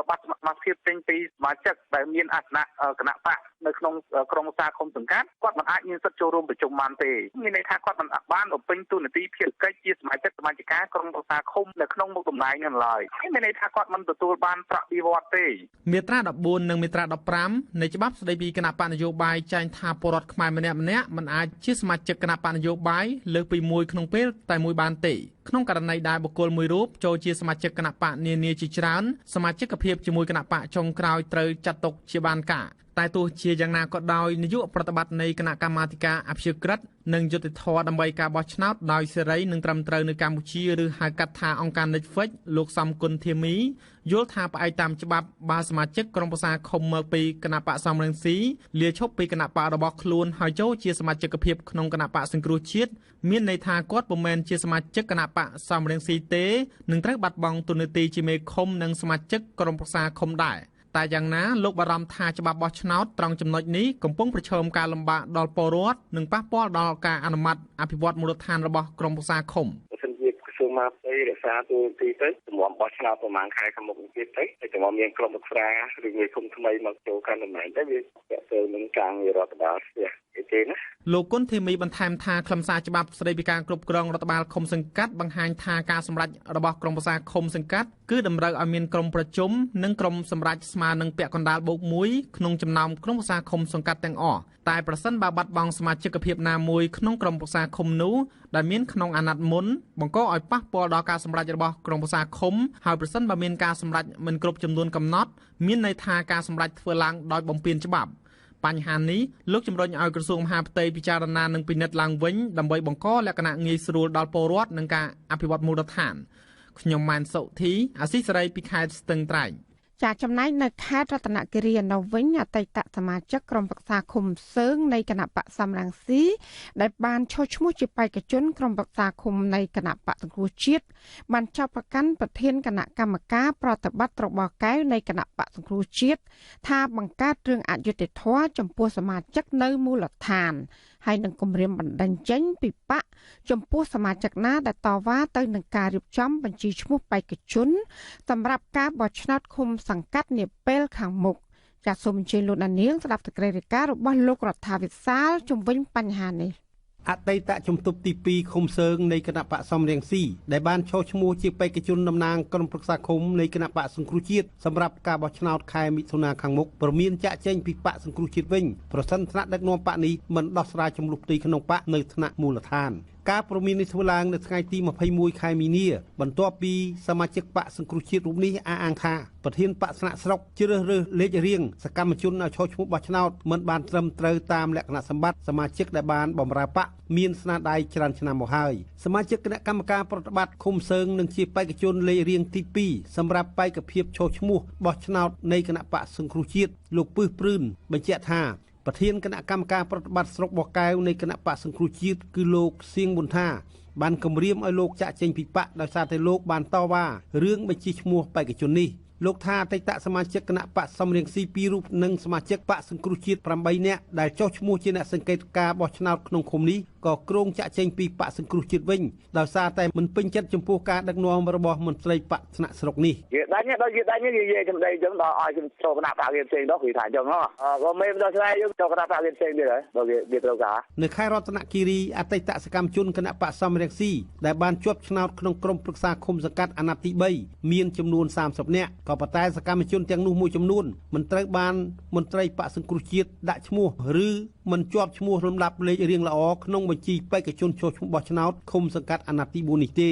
បាត់សមាជិកភាពចេញពីសមាជិកដែលមានអាសនៈគណបក្សនៅក្នុងក្រុមប្រឹក្សាឃុំសង្កាត់គាត់មិនអាចមានសិទ្ធិចូលរួមប្រជុំបានទេមានន័យថាគាត់មិនបានបំពេញតួនាទីភារកិច្ចជាសមាជិកសមាជិកាក្រុមប្រឹក្សាឃុំនៅក្នុងមុខតំណែងនោះឡើយមានន័យថាគាត់មិនទទួលបានប្រាក់បៀវត្សទេមាត្រា14និងមាត្រា15នៃច្បាប់ស្តីពីគណបក្សនយោបាយចែងថាពលរដ្ឋខ្មែរម្នាក់ៗមិនអាចជាសមាជិកគណបក្សនយោបាយលើសពីមួយក្នុងពេលតែមួយបានទេក្នុងករណីដែលបុគ្គលមួយរូបចូលជាសមាជិកគណបក្សនានាជាច្រើនសមាជិកភាពជាមួយគណបក្សចុងក្រោយត្រូវចាត់ទុកជាបានការតែទោះជាយ៉ាងណាក៏ដោយនាយកប្រតិបត្តិនៃគណៈកម្មាធិការអព្យាក្រឹតនិងយុត្តិធម៌ដើម្បីការបោះឆ្នោតដោយសេរីនិងត្រឹមត្រូវនៅកម្ពុជាឬហៅកាត់ថាអង្គការ Netflix លោកសំគុណធាមីយល់ថាផ្អែកតាមច្បាប់បើសមាជិកក្រុមប្រឹក្សាឃុំមកពីគណបក្សសំរងស៊ីលាឈប់ពីគណបក្សរបស់ខ្លួនហើយចូលជាសមាជិកភាពក្នុងគណបក្សសង្គ្រោះជាតិមានន័យថាគាត់ពុំមែនជាសមាជិកគណបក្សសំរងស៊ីទេនឹងត្រូវបាត់បង់តួនាទីជាមេឃុំនិងសមាជិកក្រុមប្រឹក្សាឃុំដែរតែយ៉ាងណាលោកបារម្ភថាច្បាប់បោះឆ្នោតត្រង់ចំណុចនេះកំពុងប្រឈមការលំបាកដល់ពលរដ្ឋនិងប៉ះពាល់ដល់ការអនុម័តអភិវឌ្ឍមូលដ្ឋានរបស់ក្រុមប្រឹក្សាឃុំក្រសួងមហាផ្ទៃរក្សាតួនាទីទៅទម្រាំបោះឆ្នោតប្រហែលខែខាងមុខទៀតទៅហើយទម្រាំមានក្រុមប្រឹក្សាឬមេឃុំថ្មីមកចូលកាន់តំណែងទៅវាទាក់ទងនឹងការងាររដ្ឋបាលស្ទះទេណាលោកគុណធីមីបន្ថែមថាខ្លឹមសារច្បាប់ស្តីពីការគ្រប់គ្រងរដ្ឋបាលឃុំសង្កាត់បង្ហាញថាការសម្រេចរបស់ក្រុមប្រឹក្សាឃុំសង្កាត់គឺតម្រូវឲ្យមានក្រុមប្រជុំនិងក្រុមសម្រេចស្មើនឹងពាក់កណ្ដាលបូក1ក្នុងចំណោមក្រុមប្រឹក្សាឃុំសង្កាត់ទាំងអស់តែប្រសិនបើបាត់បង់សមាជិកភាពណាមួយក្នុងក្រុមប្រឹក្សាឃុំនោះដែលមានក្នុងអាណត្តិមុនបង្កឲ្យប៉ះពាល់ដល់ការសម្រេចរបស់ក្រុមប្រឹក្សាឃុំហើយប្រសិនបើមានការសម្រេចមិនគ្រប់ចំនួនកំណត់មានន័យថាការសម្រេចធ្វើឡើងដោយបំពានច្បាប់បញ្ហានេះលោកជំរុញឲ្យក្រសួងមហាផ្ទៃពិចារណានិងពិនិត្យឡើងវិញដើម្បីបង្កលក្ខណៈងាយស្រួលដល់ពលរដ្ឋនិងការអភិវឌ្ឍមូលដ្ឋានខ្ញុំម៉ែនសុធីអាស៊ីសេរីពីខេត្តស្ទឹងត្រែងចាចំណែកនៅខេត្តរតនគិរីនៅវិញអតីតសមាជិកក្រុមប្រឹក្សាឃុំសើងនៃគណបក្សសំរងស៊ីដែលបានឈរឈ្មោះជាបេក្ខជនក្រុមប្រឹក្សាឃុំនៃគណបក្សសង្គ្រោះជាតិបានចោទប្រកាន់ប្រធានគណៈកម្មការប្រតិបត្តិរបបកែវនៃគណបក្សសង្គ្រោះជាតិថាបង្កើតរឿងអយុត្តិធម៌ចំពោះសមាជិកនៅមូលដ្ឋានហើយនឹងគំរាមបណ្តេញចេញពីបក្សចំពោះសមាជិកណាដែលតវ៉ាទៅនឹងការរៀបចំបញ្ជីឈ្មោះបេក្ខជនសម្រាប់ការបោះឆ្នោតឃុំសង្កាត់នាពេលខាងមុខចាសសូមអញ្ជើញលោកនាងស្ដាប់សេចក្តីរាយការណ៍របស់លោករដ្ឋាវិសាលជំវិញបញ្ហានេះអតីតជំទប់ទី2ឃុំសើងនៃគណបក្សសំរងស៊ីដែលបានឈរឈ្មោះជាបេក្ខជនតំណាងក្រុមប្រឹក្សាឃុំនៃគណបក្សសង្គ្រោះជាតិសម្រាប់ការបោះឆ្នោតខែមិថុនាខាងមុខព្រមានចាក់ចែងពីបក្សសង្គ្រោះជាតិវិញប្រសិនថ្នាក់ដឹកនាំបក្សនេះមិនដោះស្រាយចំនួនផ្ទៃក្នុងបក្សនៅថ្នាក់មូលដ្ឋានការព្រមាននេះធ្វើឡើងនៅថ្ងៃទី21ខែមីនាបន្ទាប់ពីសមាជិកបក្សសង្គ្រោះជាតិរូបនេះអះអាងថាប្រធានបក្សថ្នាក់ស្រុកជ្រើសរើសលេខរៀងសកម្មជនឲ្យឈរឈ្មោះបោះឆ្នោតមិនបានត្រឹមត្រូវតាមលក្ខណៈសម្បត្តិសមាជិកដែលបានបម្រើបក្សមានស្នាដៃច្រើនឆ្នាំមកហើយសមាជិកគណៈកម្មការប្រតិបត្តិឃុំសើងនឹងជាបេក្ខជនលេខរៀងទី2សម្រាប់បេក្ខភាពឈរឈ្មោះបោះឆ្នោតនៃគណៈបក្សសង្គ្រោះជាតិលោកពឹសព្រឿនបញ្ជាក់ថាប្រធានគណៈកម្មការប្រតិបត្តិស្រុកបោះកែវនៃគណៈបក្សសង្គ្រោះជាតិគឺលោកសៀងប៊ុនថាបានគំរាមឲ្យលោកចាក់ចេញពីបក្សដោយសារតែលោកបានតវ៉ារឿងបញ្ជីឈ្មោះបេក្ខជននេះលោកថាអតីតសមាជិកគណៈបក្សសំរងស៊ី2រូបនិងសមាជិកបក្សសង្គ្រោះជាតិ8នាក់ដែលចុះឈ្មោះជាអ្នកសង្កេតការបោះឆ្នោតក្នុងឃុំនេះ ក៏គ្រោងចាក់ចេញពីបក្សសង្គ្រោះជាតិវិញដោយសារតែមិនពេញចិត្តចំពោះការដឹកនាំរបស់មន្ត្រីបក្សថ្នាក់ស្រុកនេះ គេដាញ់ដល់គេដាញ់និយាយសម្ដីអញ្ចឹងដល់ឲ្យចូលគណៈបក្សគេផ្សេងដល់គេថាអញ្ចឹងហ៎ក៏មេមិនដល់ឆ្លើយយើងចូលគណៈបក្សគេផ្សេងទៀតហើយដល់គេត្រូវការ នៅខេត្តរតនគិរីអតីតសកម្មជនគណៈបក្សសំរងស៊ីដែលបានជាប់ឆ្នោតក្នុងក្រុមប្រឹក្សាឃុំសង្កាត់អាណត្តិទី3មានចំនួន30នាក់ក៏ប៉ុន្តែសកម្មជនទាំងនោះមួយចំនួនមិនត្រូវបានមន្ត្រីបក្សសង្គ្រោះជាតិដាក់ឈ្មោះឬមិនជាប់ឈ្មោះលំដាប់លេខរៀងល្អក្នុងបញ្ជីបេក្ខជនចូលឈ្មោះបោះឆ្នោតឃុំសង្កាត់អាណត្តិទី4នេះទេ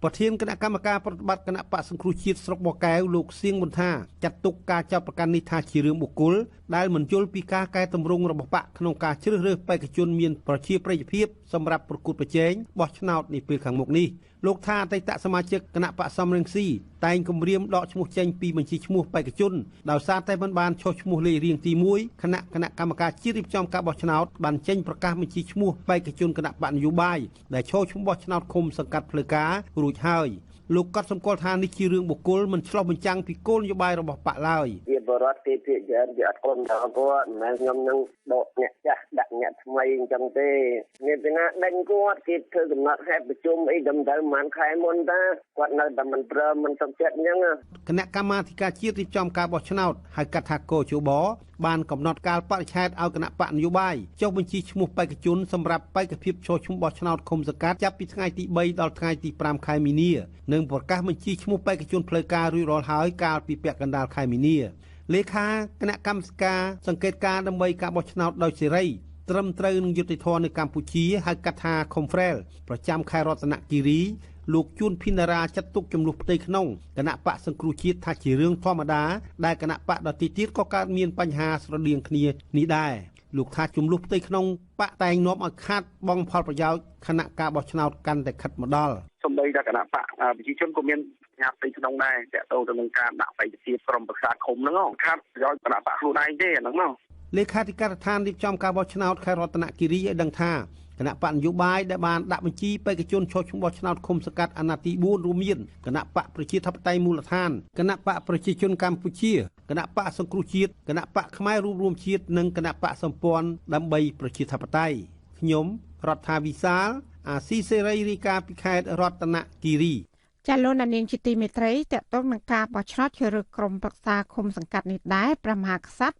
ប្រធានគណៈកម្មការប្រតិបត្តិគណៈបក្សសង្គ្រោះជាតិស្រុកបកែវលោកសៀងប៊ុនថាចាត់ទុកការចោទប្រកាន់នេះថាជារឿងបុគ្គលដែលមិនយល់ពីការកែតម្រង់របស់បក្សក្នុងការជ្រើសរើសបេក្ខជនមានប្រជាប្រិយភាពសម្រាប់ប្រកួតប្រជែងបោះឆ្នោតនាពេលខាងមុខនេះលោកថាអតីតសមាជិកគណៈបក្សសំរងស៊ីតែងគម្រាមដកឈ្មោះចេញពីបញ្ជីឈ្មោះបេក្ខជនដោយសារតែមិនបានចុះឈ្មោះលេខរៀងទី1គណៈកម្មការជាតិរៀបចំការបោះឆ្នោតបានចេញប្រកាសបញ្ជីឈ្មោះបេក្ខជនគណៈបក្សនយោបាយដែលចូលឈ្មោះបោះឆ្នោតឃុំសង្កាត់ផ្លូវការរួចហើយលោកកត់សម្គាល់ថានេះជារឿងបុគ្គលមិនឆ្លុះបញ្ចាំងពីគោលនយោបាយរបស់បក្សឡើយ ជាបរដ្ឋគេភាគច្រើនគេអត់គុំដល់គាត់មិនមែនខ្ញុំនឹងដកអ្នកចាស់ដាក់អ្នកថ្មីអញ្ចឹងទេមានពីណាដេញគាត់គេធ្វើកំណត់ហេតុប្រជុំអីដល់ទៅប្រហែលខែមុនតាគាត់នៅតែមិនព្រមមិនសុខចិត្តអញ្ចឹង គណៈកម្មាធិការជាតិរៀបចំការបោះឆ្នោតហៅកាត់ថាកជបបានកំណត់កាលបរិច្ឆេទឲ្យគណៈបក្សនយោបាយចុះបញ្ជីឈ្មោះបេក្ខជនសម្រាប់បេក្ខភាពចូលឈ្មោះបោះឆ្នោតឃុំសង្កាត់ចាប់ពីថ្ងៃទី3ដល់ថ្ងៃទី5ខែមីនានិងប្រកាសបញ្ជីឈ្មោះបេក្ខជនផ្លូវការរួចរាល់ហើយកាលពីពាក់កណ្ដាលខែមីនាលេខាគណៈកម្មការសង្កេតការដើម្បីការបោះឆ្នោតដោយសេរីត្រឹមត្រូវនឹងយុត្តិធម៌នៅកម្ពុជាហៅកាត់ថា Confrel ប្រចាំខេត្តរតនគិរីលោកជួនភិនរាចាត់ទុកចំនួនផ្ទៃក្នុងគណៈបក្សសង្គ្រោះជាតិថាជារឿងធម្មតាដែលគណៈបក្សដទៃទៀតក៏កើតមានបញ្ហាស្រដៀងគ្នានេះដែរលោកថាចំនួនផ្ទៃក្នុងបក្សតែងនាំឲ្យខាតបង់ផលប្រយោជន៍ខណៈការបោះឆ្នោតកាន់តែខិតមកដល់ សូម្បីតែគណៈបក្សប្រជាជនក៏មានបញ្ហាផ្ទៃក្នុងដែរទាក់ទងទៅនឹងការដាក់បេក្ខភាពក្រុមប្រឹក្សាឃុំហ្នឹងខាតប្រយោជន៍គណៈបក្សខ្លួនឯងទេអាហ្នឹងមក លេខាធិការដ្ឋានរៀបចំការបោះឆ្នោតខេត្តរតនគិរីឲ្យដឹងថាគណៈបក្សនយោបាយដែលបានដាក់បញ្ជីបេក្ខជនចូលឈ្មោះបោះឆ្នោតឃុំសង្កាត់អាណត្តិទី4រួមមានគណៈបក្សប្រជាធិបតេយ្យមូលដ្ឋានគណៈបក្សប្រជាជនកម្ពុជាគណៈបក្សសង្គ្រោះជាតិគណៈបក្សខ្មែររួបរួមជាតិនិងគណៈបក្សសម្ព័ន្ធដើម្បីប្រជាធិបតេយ្យខ្ញុំរដ្ឋាវិសាលអាស៊ីសេរីរាយការណ៍ពីខេត្តរតនគិរី ចាលោកនាងជាទីមេត្រីតកតងនឹងការបោះឆ្នោតជ្រើសរើសក្រុមប្រឹក្សាឃុំសង្កាត់នេះដែរព្រះមហាក្សត្រ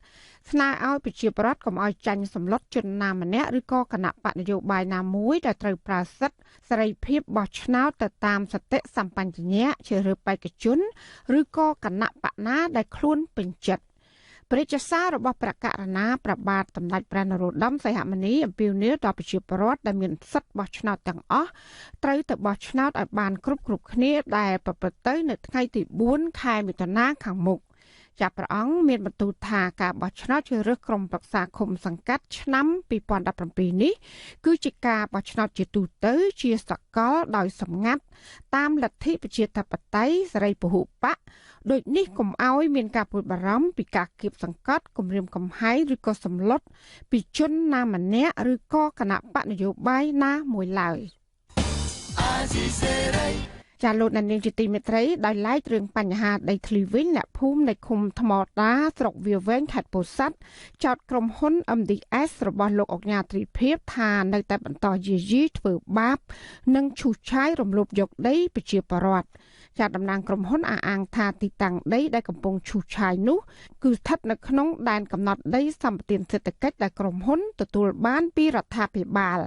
ស្នើឲ្យប្រជាពលរដ្ឋកុំឲ្យចាញ់សម្លុតជនណាម្នាក់ឬក៏គណៈបក្សនយោបាយណាមួយដែលត្រូវប្រើសិទ្ធិសេរីភាពបោះឆ្នោតទៅតាមសតិសម្បញ្ញៈជ្រើសរើសបេក្ខជនឬក៏គណៈបក្សណាដែលខ្លួនពេញចិត្តព្រះរាជសាររបស់ព្រះករុណាព្រះបាទសម្ដេចព្រះនរោត្តមសីហមុនីអំពាវនាវដល់ប្រជាពលរដ្ឋដែលមានសិទ្ធិបោះឆ្នោតទាំងអស់ត្រូវទៅបោះឆ្នោតឲ្យបានគ្រប់គ្នាដែលប្រព្រឹត្តទៅនៅថ្ងៃទី4ខែមិថុនាខាងមុខចាប់ព្រះអង្គមានបន្ទូលថាការបោះឆ្នោតជ្រើសរើសក្រុមប្រឹក្សាឃុំសង្កាត់ឆ្នាំ2017នេះគឺជាការបោះឆ្នោតជាទូទៅជាសកលដោយសម្ងាត់តាមលទ្ធិប្រជាធិបតេយ្យសេរីពហុបក្សដូចនេះកុំឲ្យមានការព្រួយបារម្ភពីការគៀបសង្កត់គំរាមកំហែងឬក៏សម្លុតពីជនណាម្នាក់ឬក៏គណបក្សនយោបាយណាមួយឡើយចាលោកនាងជាទីមេត្រីដោយឡែករឿងបញ្ហាដីធ្លីវិញអ្នកភូមិនៃឃុំថ្មដាស្រុកវាលវែងខេត្តពោធិ៍សាត់ចោទក្រុមហ៊ុន MDS របស់លោកឧកញ៉ាទ្រីភាពថានៅតែបន្តយាយីធ្វើបាបនិងឈូសឆាយរំលោភយកដីប្រជាពលរដ្ឋចាតំណាងក្រុមហ៊ុនអះអាងថាទីតាំងដីដែលកំពុងឈូសឆាយនោះគឺស្ថិតនៅក្នុងដែនកំណត់ដីសម្បទានសេដ្ឋកិច្ចដែលក្រុមហ៊ុនទទួលបានពីរដ្ឋាភិបាល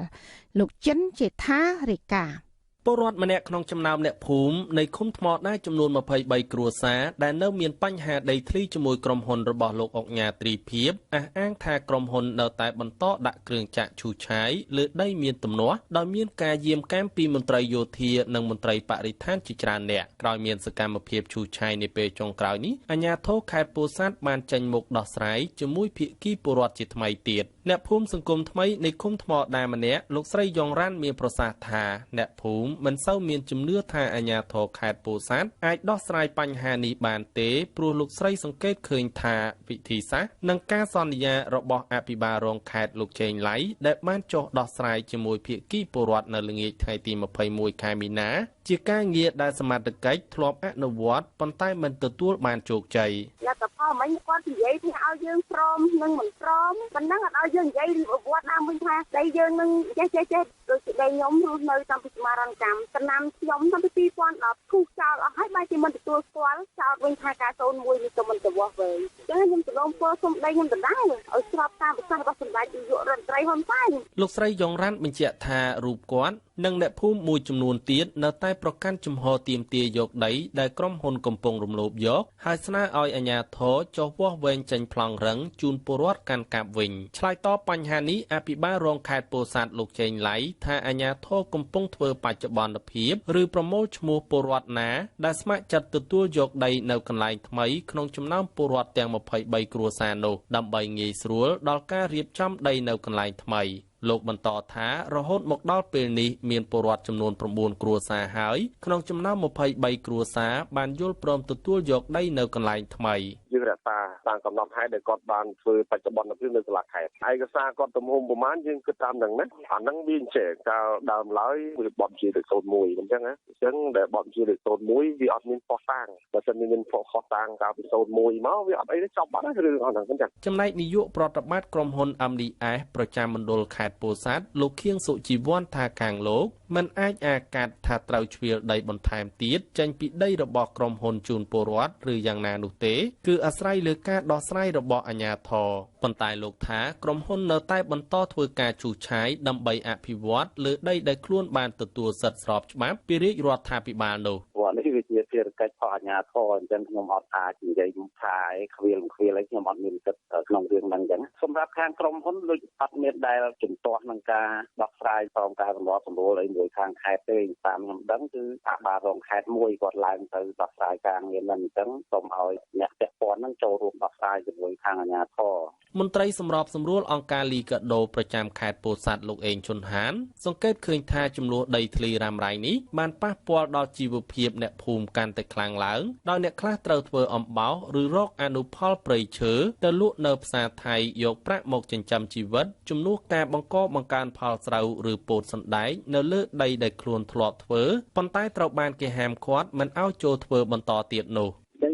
លោកចិនជេដ្ឋារាយការណ៍ ពលរដ្ឋម្នាក់ក្នុងចំណោមអ្នកភូមិនៃឃុំថ្មដាចំនួន23គ្រួសារដែលនៅមានបញ្ហាដីធ្លីជាមួយក្រុមហ៊ុនរបស់លោកឧកញ៉ាទ្រីភាពអះអាងថាក្រុមហ៊ុននៅតែបន្តដាក់គ្រឿងចក្រឈូសឆាយលើដីមានទំនាស់ដោយមានការយាមកាមពីមន្ត្រីយោធានិងមន្ត្រីបរិស្ថានជាច្រើនអ្នកក្រោយមានសកម្មភាពឈូសឆាយនាពេលចុងក្រោយនេះអាជ្ញាធរខេត្តពោធិ៍សាត់បានចេញមុខដោះស្រាយជាមួយភាគីពលរដ្ឋជាថ្មីទៀតអ្នកភូមិសង្គមថ្មីនៃឃុំថ្មដាម្នាក់លោកស្រីយ៉ងរ៉ាន់មានប្រសាសន៍ថាអ្នកភូមិមិនសូវមានជំនឿថាអាជ្ញាធរខេត្តពោធិ៍សាត់អាចដោះស្រាយបញ្ហានេះបានទេព្រោះលោកស្រីសង្កេតឃើញថាវិធីសាស្ត្រនិងការសន្យារបស់អភិបាលរងខេត្តលោកចេងឡៃដែលបានចុះដោះស្រាយជាមួយភាគីពលរដ្ឋនៅល្ងាចថ្ងៃទី21ខែមីនាជាការងារដែលសមត្ថកិច្ចធ្លាប់អនុវត្តប៉ុន្តែមិនទទួលបានជោគជ័យ លទ្ធផល មិញគាត់និយាយថាឲ្យយើងព្រមនិងមិនព្រមប៉ុណ្ណឹងអត់ឲ្យយើងនិយាយវត្តដើមវិញថាដីយើងនឹងចេះចេះចេះដូចជាដីខ្ញុំរស់នៅតាំងពីសមរណកម្មឆ្នាំខ្ញុំតាំងពី2010ឈូសចោលអស់ហើយបែរជាមិនទទួលស្គាល់ចោលវិញថាការ01នេះក៏មិនទៅវាស់វិញអញ្ចឹងខ្ញុំទៅលំពើសុំដីខ្ញុំដដែលឲ្យស្របតាមប្រសាសន៍របស់សម្ដេចនាយករដ្ឋមន្ត្រីហ៊ុនសែនលោកស្រីយ៉ងរ៉ាន់បញ្ជាក់ថារូបគាត់និងអ្នកភូមិមួយចំនួនទៀតនៅតែប្រកាន់ជំហរទាមទារយកដីដែលក្រុមហ៊ុនកំពុងរំលោភយកហើយស្នើឲ្យអាជ្ញាធរចុះវាស់វែងចេញប្លង់រឹងជូនពលរដ្ឋកាន់កាប់វិញឆ្លើយតបបញ្ហានេះអភិបាលរងខេត្តពោធិ៍សាត់លោកចេងឡៃថាអាជ្ញាធរកំពុងធ្វើបច្ចុប្បន្នភាពឬប្រមូលឈ្មោះពលរដ្ឋណាដែលស្ម័គ្រចិត្តទទួលយកដីនៅកន្លែងថ្មីក្នុងចំណោមពលរដ្ឋទាំង23គ្រួសារនោះដើម្បីងាយស្រួលដល់ការរៀបចំដីនៅកន្លែងថ្មីលោកបន្តថារហូតមកដល់ពេលនេះមានពលរដ្ឋចំនួន9គ្រួសារហើយក្នុងចំណោម23គ្រួសារបានយល់ព្រមទទួលយកដីនៅកន្លែងថ្មីយើងរក្សាតាមកំណត់ហេតុដែលគាត់បានធ្វើបច្ចុប្បន្នភាពនៅសាលាខេត្តឯកសារគាត់ទំហំប្រមាណយើងគិតតាមនឹងណាអាហ្នឹងវាអញ្ចឹងកាលដើមឡើយវាបទជាលេខ01អញ្ចឹងណាអញ្ចឹងដែលបទជាលេខ01វាអត់មានភស្តុតាងបើសិនមានភស្តុតាងកាលពី01មកវាអត់អីទេចប់បាត់ហើយរឿងហ្នឹងអញ្ចឹងចំណែកនាយកប្រតិបត្តិក្រុមហ៊ុន MDS ប្រចាំមណ្ឌលខេត្តពោធិ៍សាត់លោកខៀងសុជីវ័នថាខាងលោកមិនអាចអាកាត់ថាត្រូវឆ្វៀលដីបន្ថែមទៀតចេញពីដីរបស់ក្រុមហ៊ុនជូនពលរដ្ឋឬយ៉ាងណានោះទេគឺអាស្រ័យលើការដោះស្រាយរបស់អាជ្ញាធរប៉ុន្តែលោកថាក្រុមហ៊ុននៅតែបន្តធ្វើការឈូសឆាយដើម្បីអភិវឌ្ឍលើដីដែលខ្លួនបានទទួលសិទ្ធិស្របច្បាប់ពីរាជរដ្ឋាភិបាលនោះព្រោះនេះវាជាភារកិច្ចរបស់អាជ្ញាធរអញ្ចឹងខ្ញុំអត់អាចនិយាយថាឯខ្វៀលអីខ្ញុំអត់មានសិទ្ធិក្នុងរឿងហ្នឹងអញ្ចឹងសម្រាប់ខាងក្រុមហ៊ុនដូចអត់មានដែលជំទាស់នឹងការដោះស្រាយព្រមការសម្របសម្រួលអីមួយខាងខេត្តទេតាមខ្ញុំដឹងគឺអភិបាលរងខេត្តមួយគាត់ឡើងទៅដោះស្រាយការងារហ្នឹងអញ្ចឹងសូមឲ្យអ្នកពាក់ព័ន្ធហ្នឹងចូលរួមដោះស្រាយជាមួយខាងអាជ្ញាធរមន្ត្រីសម្របសម្រួលអង្គការលីកាដូប្រចាំខេត្តពោធិ៍សាត់លោកអេងជុនហានសង្កេតឃើញថាចំនួនដីធ្លីរ៉ាំរ៉ៃនេះបានប៉ះពាល់ដល់ជីវភាពអ្នកភូមិកាន់តែខ្លាំងឡើងដោយអ្នកខ្លះត្រូវធ្វើអំបោសឬរកអនុផលព្រៃឈើទៅលក់នៅផ្សារថៃយកប្រាក់មកចិញ្ចឹមជីវិតជំនួសការបង្កបង្កើនផលស្រូវឬពោតសណ្ដែកនៅលើដីដែលខ្លួនធ្លាប់ធ្វើប៉ុន្តែត្រូវបានគេហាមឃាត់មិនឲ្យចូលធ្វើបន្តទៀតនោះ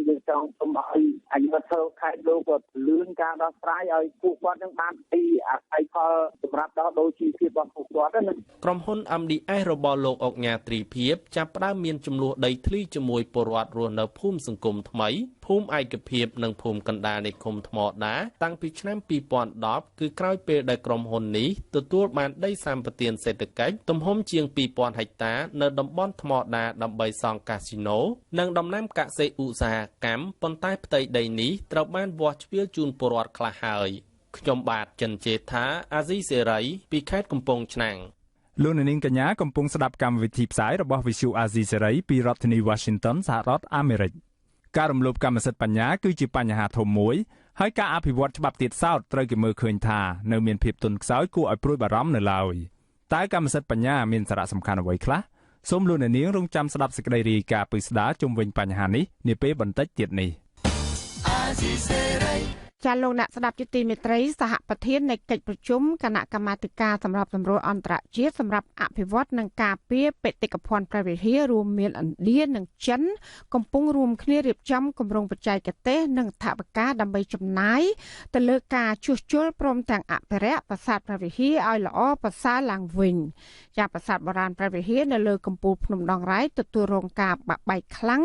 យើងចង់សូមឲ្យអាជ្ញាធរខេត្តលោកក៏លឿនការដោះស្រាយឲ្យពួកគាត់នឹងបានទីអាស្រ័យផលសម្រាប់ដោះដូរជីវភាពរបស់ពួកគាត់ណាក្រុមហ៊ុន MDS របស់លោកអុកញ៉ាទ្រីភាពចាប់ផ្ដើមមានចំនួនដីធ្លីជាមួយពលរដ្ឋរស់នៅភូមិសង្គមថ្មីភូមិឯកភាពនិងភូមិកណ្ដាលនៃឃុំថ្មដាតាំងពីឆ្នាំ2010គឺក្រោយពេលដែលក្រុមហ៊ុននេះទទួលបានដីសម្បទានសេដ្ឋកិច្ចទំហំជាង2000ហិកតានៅតំបន់ថ្មដាដើម្បីសង់កាស៊ីណូនិងដំណាំកសិឧស្សាហកម្មប៉ុន្តែផ្ទៃដីនេះត្រូវបានវាស់ឆ្វៀលជូនពលរដ្ឋខ្លះហើយខ្ញុំបាទចិនជេថាអាស៊ីសេរីពីខេត្តកំពង់ឆ្នាំងលោកនាងកញ្ញាកំពុងស្ដាប់កម្មវិធីផ្សាយរបស់ Visual Asia សេរីពីរដ្ឋធានី Washington សហរដ្ឋអាមេរិកការរំលោភកម្មសិទ្ធិបញ្ញាគឺជាបញ្ហាធំមួយហើយការអភិវឌ្ឍច្បាប់ទៀតសោតត្រូវគេមើលឃើញថានៅមានភាពទន់ខ្សោយគួរឲ្យព្រួយបារម្ភនៅឡើយតើកម្មសិទ្ធិបញ្ញាមានសារៈសំខាន់អ្វីខ្លះសូមលោកអ្នកនាងរងចាំស្ដាប់សេចក្តីរាយការណ៍ពិស្ដារជុំវិញបញ្ហានេះនាពេលបន្តិចទៀតនេះចាលោកអ្នកស្ដាប់ជាទីមេត្រីសហប្រធាននៃកិច្ចប្រជុំគណៈកម្មាធិការសម្របសម្រួលអន្តរជាតិសម្រាប់អភិវឌ្ឍនិងការពារបេតិកភណ្ឌព្រះវិហាររួមមានឥណ្ឌានិងចិនកំពុងរួមគ្នារៀបចំគម្រោងបច្ចេកទេសនិងថវិកាដើម្បីចំណាយទៅលើការជួសជុលព្រមទាំងអភិរក្សប្រាសាទព្រះវិហារឲ្យល្អប្រសើរឡើងវិញចាប្រាសាទបុរាណព្រះវិហារនៅលើកំពូលភ្នំដងរែកទទួលរងការបាក់បែកខ្លាំង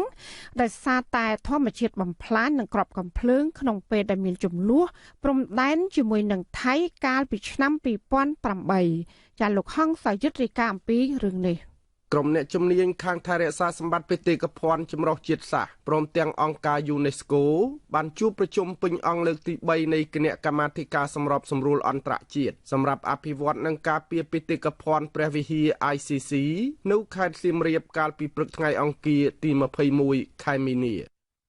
ដោយសារតែធម្មជាតិបំផ្លាញនិងគ្រាប់កាំភ្លើងក្នុងពេលដែលមានចំនួនព្រំដែនជាមួយនឹងថៃកាលពីឆ្នាំ2008ចាលោកហង្សយុទ្ធរាយការណ៍អំពីរឿងនេះក្រុមអ្នកជំនាញខាងថែរក្សាសម្បត្តិបេតិកភណ្ឌចម្រុះជាតិសាសន៍ព្រមទាំងអង្គការ UNESCO បានជួបប្រជុំពេញអង្គលើកទី3នៃគណៈកម្មាធិការសម្របសម្រួលអន្តរជាតិសម្រាប់អភិវឌ្ឍនិងការពារបេតិកភណ្ឌព្រះវិហារ ICC នៅខេត្តសៀមរាបកាលពីព្រឹកថ្ងៃអង្គារទី21ខែមីនា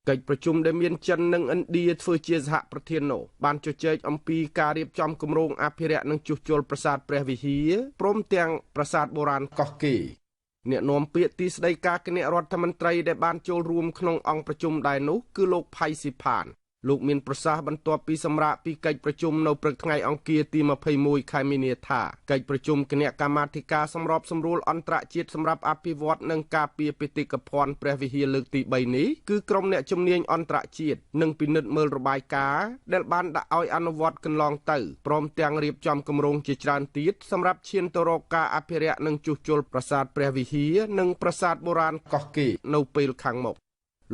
កិច្ចប្រជុំដែលមានចិននិងឥណ្ឌាធ្វើជាសហប្រធាននោះបានជជែកអំពីការរៀបចំគម្រោងអភិរក្សនិងជួសជុលប្រាសាទព្រះវិហារព្រមទាំងប្រាសាទបុរាណកោះកេរអ្នកនាំពាក្យទីស្តីការគណៈរដ្ឋមន្ត្រីដែលបានចូលរួមក្នុងអង្គប្រជុំដែរនោះគឺលោកផៃស៊ីផាន លោកមានប្រសាសន៍បន្ទាប់ពីសម្រាកពីកិច្ចប្រជុំនៅព្រឹកថ្ងៃអង្គារទី21ខែមីនាថាកិច្ចប្រជុំគណៈកម្មាធិការសម្របសម្រួលអន្តរជាតិសម្រាប់អភិវឌ្ឍនិងការពារបេតិកភណ្ឌព្រះវិហារលើកទី3នេះគឺក្រុមអ្នកជំនាញអន្តរជាតិនឹងពិនិត្យមើលរបាយការណ៍ដែលបានដាក់ឲ្យអនុវត្តកន្លងទៅព្រមទាំងរៀបចំគម្រោងជាច្រើនទៀតសម្រាប់ឈានទៅរកការអភិរក្សនិងជួសជុលប្រាសាទព្រះវិហារនិងប្រាសាទបុរាណកោះកេរនៅពេលខាងមុខ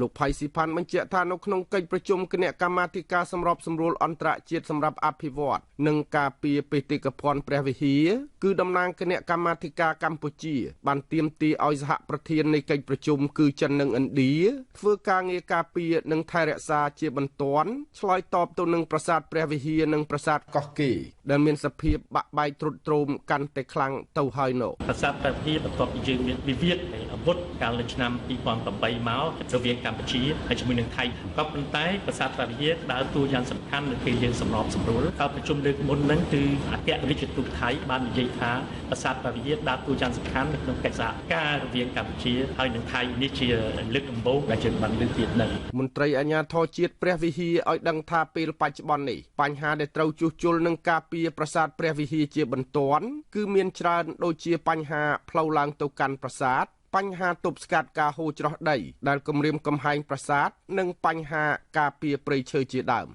លោកផៃស៊ីផាន់បញ្ជាក់ថានៅក្នុងកិច្ចប្រជុំគណៈកម្មាធិការសម្របសម្រួលអន្តរជាតិសម្រាប់អភិវឌ្ឍនិងការពារបេតិកភណ្ឌព្រះវិហារគឺតំណាងគណៈកម្មាធិការកម្ពុជាបានទាមទារឲ្យសហប្រធាននៃកិច្ចប្រជុំគឺចិននិងឥណ្ឌាធ្វើការងារការពារនិងថែរក្សាជាបន្ទាន់ឆ្លើយតបទៅនឹងប្រាសាទព្រះវិហារនិងប្រាសាទកោះកេរដែលមានសភាពបាក់បែកទ្រុឌទ្រោមកាន់តែខ្លាំងទៅហើយនោះប្រាសាទព្រះវិហារបន្ទាប់ពីយើងមានវិវាទអាវុធកាលនៅឆ្នាំ2008មករវាងកម្ពុជាហើយជាមួយនឹងថៃក៏ប៉ុន្តែប្រាសាទព្រះវិហារដើរតួយ៉ាងសំខាន់នៅពេលយើងសម្របសម្រួលការប្រជុំលើកមុនហ្នឹងគឺអគ្គរដ្ឋទូតថៃបាននិយាយថាប្រាសាទព្រះវិហារដើរតួយ៉ាងសំខាន់នៅក្នុងកិច្ចសហការរវាងកម្ពុជាហើយនឹងថៃនេះជាលើកដំបូងដែលយើងបានលើកទៀតនឹងមន្ត្រីអាជ្ញាធរជាតិព្រះវិហារឲ្យដឹងថាពេលបច្ចុប្បន្ននេះបញ្ហាដែលត្រូវជួសជុលនិងការពារប្រាសាទព្រះវិហារជាបន្ទាន់គឺមានច្រើនដូចជាបញ្ហាផ្លូវឡើងទៅកាន់ប្រាសាទបញ្ហាទប់ស្កាត់ការហូរច្រោះដីដែលគំរាមកំហែងប្រាសាទនិងបញ្ហាការពារព្រៃឈើជាដើម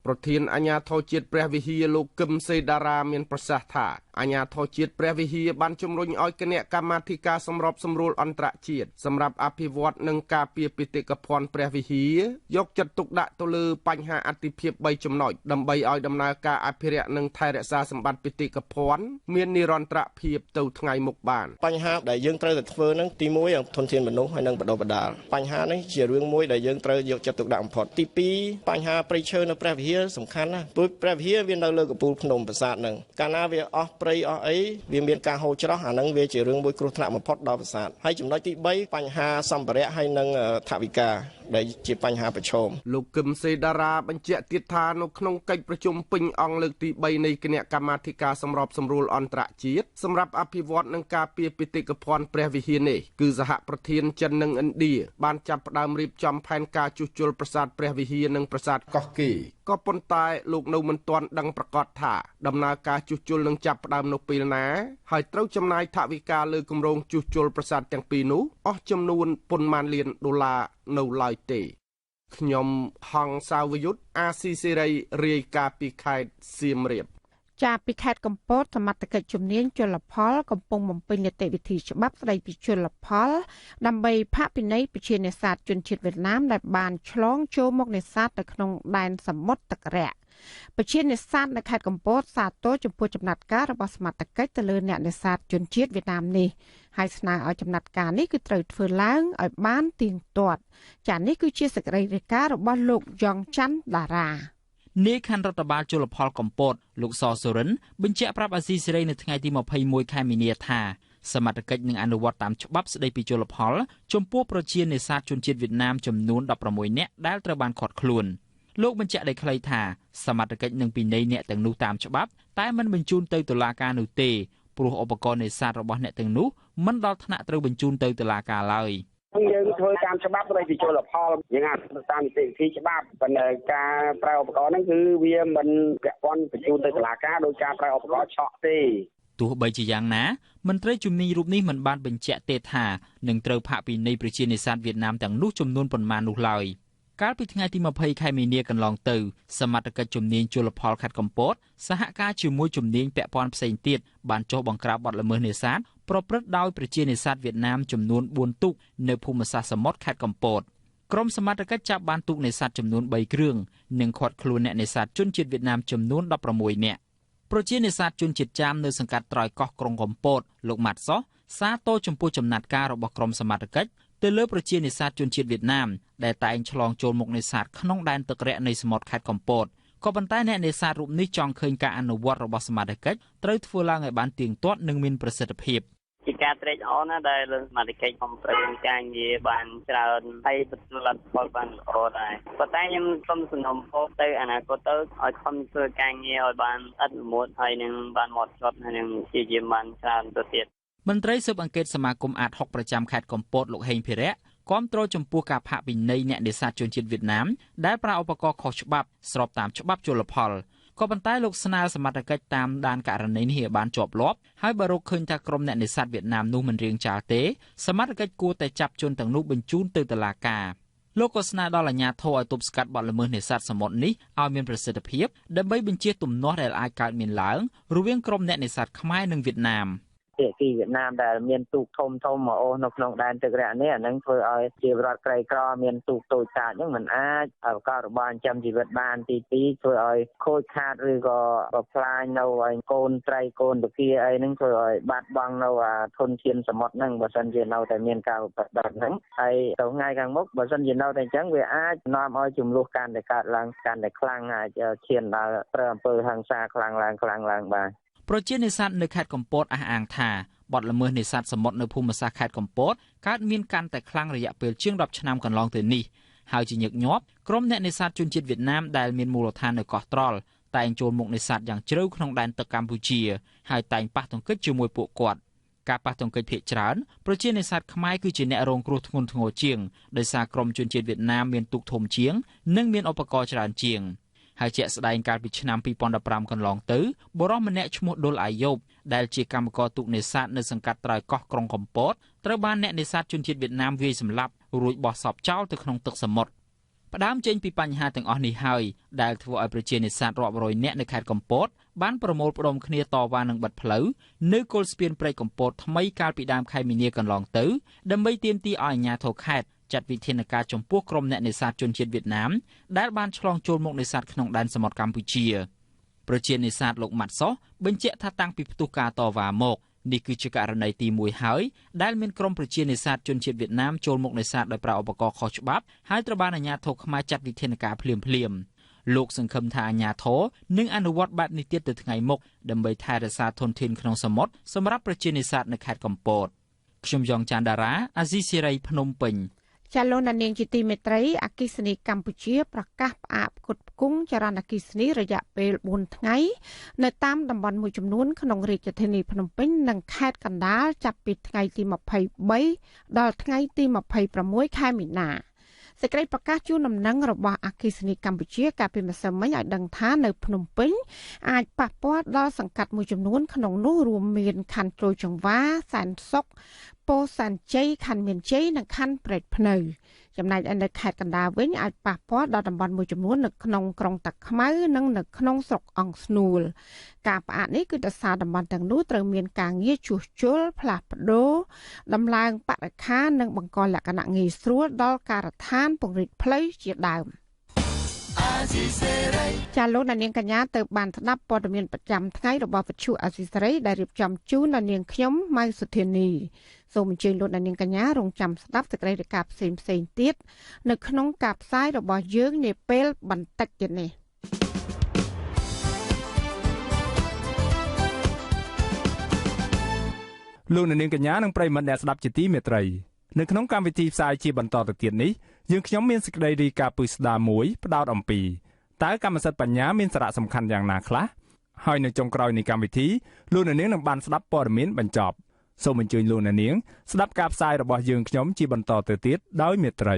ប្រធានអាជ្ញាធរជាតិព្រះវិហារលោកកឹមសេតារាមានប្រសាសន៍ថាអាជ្ញាធរជាតិព្រះវិហារបានជំរុញឲ្យគណៈកម្មាធិការសម្របសម្រួលអន្តរជាតិសម្រាប់អភិវឌ្ឍនិងការពារបេតិកភណ្ឌព្រះវិហារយកចិត្តទុកដាក់ទៅលើបញ្ហាអតិភិប3ចំណុចដើម្បីឲ្យដំណើរការអភិរក្សនិងថែរក្សាសម្បត្តិបេតិកភណ្ឌមាននិរន្តរភាពទៅថ្ងៃមុខបានបញ្ហាដែលយើងត្រូវតែធ្វើហ្នឹងទី1ធនធានមនុស្សហើយនិងបណ្ដុះបណ្ដាលបញ្ហានេះជារឿងមួយដែលយើងត្រូវយកចិត្តទុកដាក់បំផុតទី2បញ្ហាព្រៃឈើនៅព្រះវិហារសំខាន់ណាស់ព្រោះព្រះវិហារវានៅលើកំពូលភ្នំប្រាសាទហ្នឹងកាលណាវាអស់ព្រៃអស់អីវាមានការហូរច្រោះអាហ្នឹងវាជារឿងមួយគ្រោះថ្នាក់បំផុតដល់ប្រាសាទហើយចំណុចទី3បញ្ហាសម្ភារៈហើយនិងថវិកាដែលជាបញ្ហាប្រឈមលោកកឹមសេតារាបញ្ជាក់ទៀតថានៅក្នុងកិច្ចប្រជុំពេញអង្គលើកទី3នៃគណៈកម្មាធិការសម្របសម្រួលអន្តរជាតិសម្រាប់អភិវឌ្ឍនិងការពារបេតិកភណ្ឌព្រះវិហារនេះគឺសហប្រធានចិននិងឥណ្ឌាបានចាប់ផ្ដើមរៀបចំផែនការជួសជុលប្រាសាទព្រះវិហារនិងប្រាសាទកោះកេរក៏ប៉ុន្តែលោកនៅមិនទាន់ដឹងប្រាកដថាដំណើរការជួសជុលនឹងចាប់ផ្ដើមនៅពេលណាហើយត្រូវចំណាយថវិកាលើគម្រោងជួសជុលប្រាសាទទាំងពីរនោះអស់ចំនួនប៉ុន្មានលានដុល្លារនៅឡើយទេខ្ញុំហង្សសាវយុទ្ធអាស៊ីសេរីរាយការណ៍ពីខេត្តសៀមរាបចាពីខេត្តកំពតសមត្ថកិច្ចជំនាញជលផលកំពុងបំពេញនីតិវិធីច្បាប់ស្តីពីជលផលដើម្បីផាកពិន័យប្រជានេសាទជនជាតិវៀតណាមដែលបានឆ្លងចូលមកនេសាទនៅក្នុងដែនសមុទ្រទឹករាក់ប្រជានេសាទនៅខេត្តកំពតសាទរចំពោះចំណាត់ការរបស់សមត្ថកិច្ចទៅលើអ្នកនេសាទជនជាតិវៀតណាមនេះហើយស្នើឲ្យចំណាត់ការនេះគឺត្រូវធ្វើឡើងឲ្យបានទៀងទាត់ចានេះគឺជាសេចក្តីរាយការណ៍របស់លោកយ៉ងច័ន្ទតារានាយខណ្ឌរដ្ឋបាលជលផលកំពតលោកសសុរិនបញ្ជាក់ប្រាប់អាស៊ីសេរីនៅថ្ងៃទី21ខែមីនាថាសមត្ថកិច្ចនឹងអនុវត្តតាមច្បាប់ស្តីពីជលផលចំពោះប្រជានេសាទជនជាតិវៀតណាមចំនួន16នាក់ដែលត្រូវបានឃាត់ខ្លួនលោកបញ្ជាក់ដោយខ្លីថាសមត្ថកិច្ចនឹងពិន័យអ្នកទាំងនោះតាមច្បាប់តែមិនបញ្ជូនទៅតុលាការនោះទេព្រោះឧបករណ៍នេសាទរបស់អ្នកទាំងនោះមិនដល់ថ្នាក់ត្រូវបញ្ជូនទៅតុលាការឡើយយើងធ្វើតាមច្បាប់ស្តីពីជលផលយើងអាចធ្វើតាមនីតិវិធីច្បាប់ប៉ុន្តែការប្រើឧបករណ៍ហ្នឹងគឺវាមិនពាក់ព័ន្ធបញ្ជូនទៅតុលាការដោយការប្រើឧបករណ៍ឆក់ទេទោះបីជាយ៉ាងណាមន្ត្រីជំនាញរូបនេះមិនបានបញ្ជាក់ទេថានឹងត្រូវផាកពិន័យប្រជានេសាទវៀតណាមទាំងនោះចំនួនប៉ុន្មាននោះឡើយកាលពីថ្ងៃទី20ខែមីនាកន្លងទៅសមត្ថកិច្ចជំនាញជលផលខេត្តកំពតសហការជាមួយជំនាញពាក់ព័ន្ធផ្សេងទៀតបានចុះបង្ក្រាបបទល្មើសនេសាទប្រព្រឹត្តដោយប្រជានេសាទវៀតណាមចំនួន4ទូកនៅភូមិសាស្ត្រសមុទ្រខេត្តកំពតក្រុមសមត្ថកិច្ចចាប់បានទូកនេសាទចំនួន3គ្រឿងនិងឃាត់ខ្លួនអ្នកនេសាទជនជាតិវៀតណាមចំនួន16នាក់ប្រជានេសាទជនជាតិចាមនៅសង្កាត់ត្រើយកោះក្រុងកំពតលោកម៉ាត់សោះសាទរចំពោះចំណាត់ការរបស់ក្រុមសមត្ថកិច្ចទៅលើប្រជានេសាទជនជាតិវៀតណាមដែលតែងឆ្លងចូលមកនេសាទក្នុងដែនទឹករាក់នៃសមុទ្រខេត្តកំពតក៏ប៉ុន្តែអ្នកនេសាទរូបនេះចង់ឃើញការអនុវត្តរបស់សមត្ថកិច្ចត្រូវធ្វើឡើងឲ្យបានទៀងទាត់និងមានប្រសិទ្ធភាពជាការត្រេកអរណាស់ដែលសមត្ថកិច្ចខំប្រឹងការងារបានច្រើនហើយទទួលលទ្ធផលបានល្អដែរប៉ុន្តែខ្ញុំសូមសំណូមពរទៅអនាគតទៅឲ្យខំធ្វើការងារឲ្យបានឥតល្មួតហើយនឹងបានម៉ត់ចត់ហើយនឹងព្យាយាមបានច្រើនទៅទៀតមន្ត្រីស៊ើបអង្កេតសមាគមអាត6ប្រចាំខេត្តកំពតលោកហេងភិរៈ គាំទ្រចំពោះការផាកពិន័យអ្នកនេសាទជនជាតិវៀតណាមដែលប្រើឧបករណ៍ខុសច្បាប់ស្របតាមច្បាប់ជលផលក៏ប៉ុន្តែលោកស្នើសមត្ថកិច្ចតាមដានករណីនេះឲ្យបានជាប់លាប់ហើយបើរកឃើញថាក្រុមអ្នកនេសាទវៀតណាមនោះមិនរាងចាលទេសមត្ថកិច្ចគួរតែចាប់ជនទាំងនោះបញ្ជូនទៅតុលាការលោកក៏ស្នើដល់អាជ្ញាធរឲ្យទប់ស្កាត់បទល្មើសនេសាទសមុទ្រនេះឲ្យមានប្រសិទ្ធភាពដើម្បីបញ្ចៀសទំនាស់ដែលអាចកើតមានឡើងរវាងក្រុមអ្នកនេសាទខ្មែរនិងវៀតណាម ភាគីវៀតណាមដែលមានទូកធំធំមកអូសនៅក្នុងដែនទឹករៈនេះអានឹងធ្វើឲ្យជារដ្ឋក្រីក្រមានទូកតូចតាចហ្នឹងមិនអាចប្រកបរបរចិញ្ចឹមជីវិតបានទី2ធ្វើឲ្យខូចខាតឬក៏បំផ្លាញនៅឲ្យកូនត្រីកូនពគាអីហ្នឹងធ្វើឲ្យបាត់បង់នៅអាធនធានសមុទ្រហ្នឹងបើសិនជានៅតែមានការប្រព្រឹត្តបែបហ្នឹងហើយទៅថ្ងៃខាងមុខបើសិនជានៅតែអញ្ចឹងវាអាចនាំឲ្យជម្លោះកាន់តែកើតឡើងកាន់តែខ្លាំងអាចឈានដល់ប្រើអំពើហិង្សាខ្លាំងឡើងខ្លាំងឡើងបាទ ប្រជានេសាទនៅខេត្តកំពតអះអាងថាបទល្មើសនេសាទសមុទ្រនៅភូមិសាស្ត្រខេត្តកំពតកើតមានកាន់តែខ្លាំងរយៈពេលជាង10ឆ្នាំកន្លងទៅនេះហើយជាញឹកញាប់ក្រុមអ្នកនេសាទជនជាតិវៀតណាមដែលមានមូលដ្ឋាននៅកោះត្រល់តែងចូលមកនេសាទយ៉ាងជ្រៅក្នុងដែនទឹកកម្ពុជាហើយតែងប៉ះទង្គិចជាមួយពួកគាត់ការប៉ះទង្គិចភាគច្រើនប្រជានេសាទខ្មែរគឺជាអ្នករងគ្រោះធ្ងន់ធ្ងរជាងដោយសារក្រុមជនជាតិវៀតណាមមានទូកធំជាងនិងមានឧបករណ៍ច្រើនជាង ហើយជាក់ស្ដែងកាលពីឆ្នាំ2015កន្លងទៅបុរសម្នាក់ឈ្មោះដុលអាយ៉ូបដែលជាកម្មករទូកនេសាទនៅសង្កាត់ត្រើយកោះក្រុងកំពតត្រូវបានអ្នកនេសាទជនជាតិវៀតណាមវាយសម្លាប់រួចបោះសពចោលទៅក្នុងទឹកសមុទ្រផ្ដើមចេញពីបញ្ហាទាំងអស់នេះហើយដែលធ្វើឲ្យប្រជានេសាទរាប់រយនាក់នៅខេត្តកំពតបានប្រមូលផ្ដុំគ្នាតវ៉ានឹងបិទផ្លូវនៅគល់ស្ពានព្រែកកំពតថ្មីកាលពីដើមខែមីនាកន្លងទៅដើម្បីទាមទារឲ្យអាជ្ញាធរខេត្តចាត់វិធានការចំពោះក្រុមអ្នកនេសាទជនជាតិវៀតណាមដែលបានឆ្លងចូលមកនេសាទក្នុងដែនសមុទ្រកម្ពុជាប្រជានេសាទលោកម៉ាត់សុះបញ្ជាក់ថាតាំងពីផ្ទុះការតវ៉ាមកនេះគឺជាករណីទី1ហើយដែលមានក្រុមប្រជានេសាទជនជាតិវៀតណាមចូលមកនេសាទដោយប្រើឧបករណ៍ខុសច្បាប់ហើយត្រូវបានអាជ្ញាធរខ្មែរចាត់វិធានការភ្លាមៗលោកសង្ឃឹមថាអាជ្ញាធរនឹងអនុវត្តបែបនេះទៀតទៅថ្ងៃមុខដើម្បីថែរក្សាធនធានក្នុងសមុទ្រសម្រាប់ប្រជានេសាទនៅខេត្តកំពតខ្ញុំយ៉ងច័ន្ទដារាអាស៊ីសេរីភ្នំពេញ ចាលោកនាងជាទីមេត្រីអគ្គិសនីកម្ពុជាប្រកាសផ្អាកផ្គត់ផ្គង់ចរន្តអគ្គិសនីរយៈពេល4ថ្ងៃនៅតាមតំបន់មួយចំនួនក្នុងរាជធានីភ្នំពេញនិងខេត្តកណ្ដាលចាប់ពីថ្ងៃទី23ដល់ថ្ងៃទី26ខែមីនាសេចក្តីប្រកាសជូនដំណឹងរបស់អគ្គិសនីកម្ពុជាកាលពីម្សិលមិញឲ្យដឹងថានៅភ្នំពេញអាចប៉ះពាល់ដល់សង្កាត់មួយចំនួនក្នុងនោះរួមមានខណ្ឌត្រួយចង្វាសែនសុខពោធិ៍សែនជ័យខណ្ឌមានជ័យនិងខណ្ឌព្រែកភ្នៅចំណែកឯនៅខេត្តកណ្ដាលវិញអាចប៉ះពាល់ដល់តំបន់មួយចំនួននៅក្នុងក្រុងតាខ្មៅនិងនៅក្នុងស្រុកអង្គស្នួលការផ្អាកនេះគឺដោយសារតំបន់ទាំងនោះត្រូវមានការងារជួសជុលផ្លាស់ប្ដូរដំឡើងបរិក្ខារនិងបង្កលក្ខណៈងាយស្រួលដល់ការដ្ឋានពង្រីកផ្លូវជាដើមចាលោកនាងកញ្ញាទៅបានស្ដាប់ព័ត៌មានប្រចាំថ្ងៃរបស់វិទ្យុអាស៊ីសេរីដែលរៀបចំជូនដល់នាងខ្ញុំម៉ៅសុធានីសូមអញ្ជើញលោកនាងកញ្ញារងចាំស្ដាប់សេចក្តីរាយការណ៍ផ្សេងៗទៀតនៅក្នុងការផ្សាយរបស់យើងនាពេលបន្តិចទៀតនេះលោកនាងកញ្ញានិងប្រិយមិត្តអ្នកស្ដាប់ជាទីមេត្រីនៅក្នុងកម្មវិធីផ្សាយជាបន្តទៅទៀតនេះយើងខ្ញុំមានសេចក្តីរាយការណ៍ពិស្ដារមួយផ្ដោតអំពីតើកម្មសិទ្ធិបញ្ញាមានសារៈសំខាន់យ៉ាងណាខ្លះហើយនៅចុងក្រោយនៃកម្មវិធីលោកនាងនឹងបានស្ដាប់ព័ត៌មានបញ្ចប់សូមអញ្ជើញលោកនាងស្ដាប់ការផ្សាយរបស់យើងខ្ញុំជាបន្តទៅទៀតដោយមេត្រី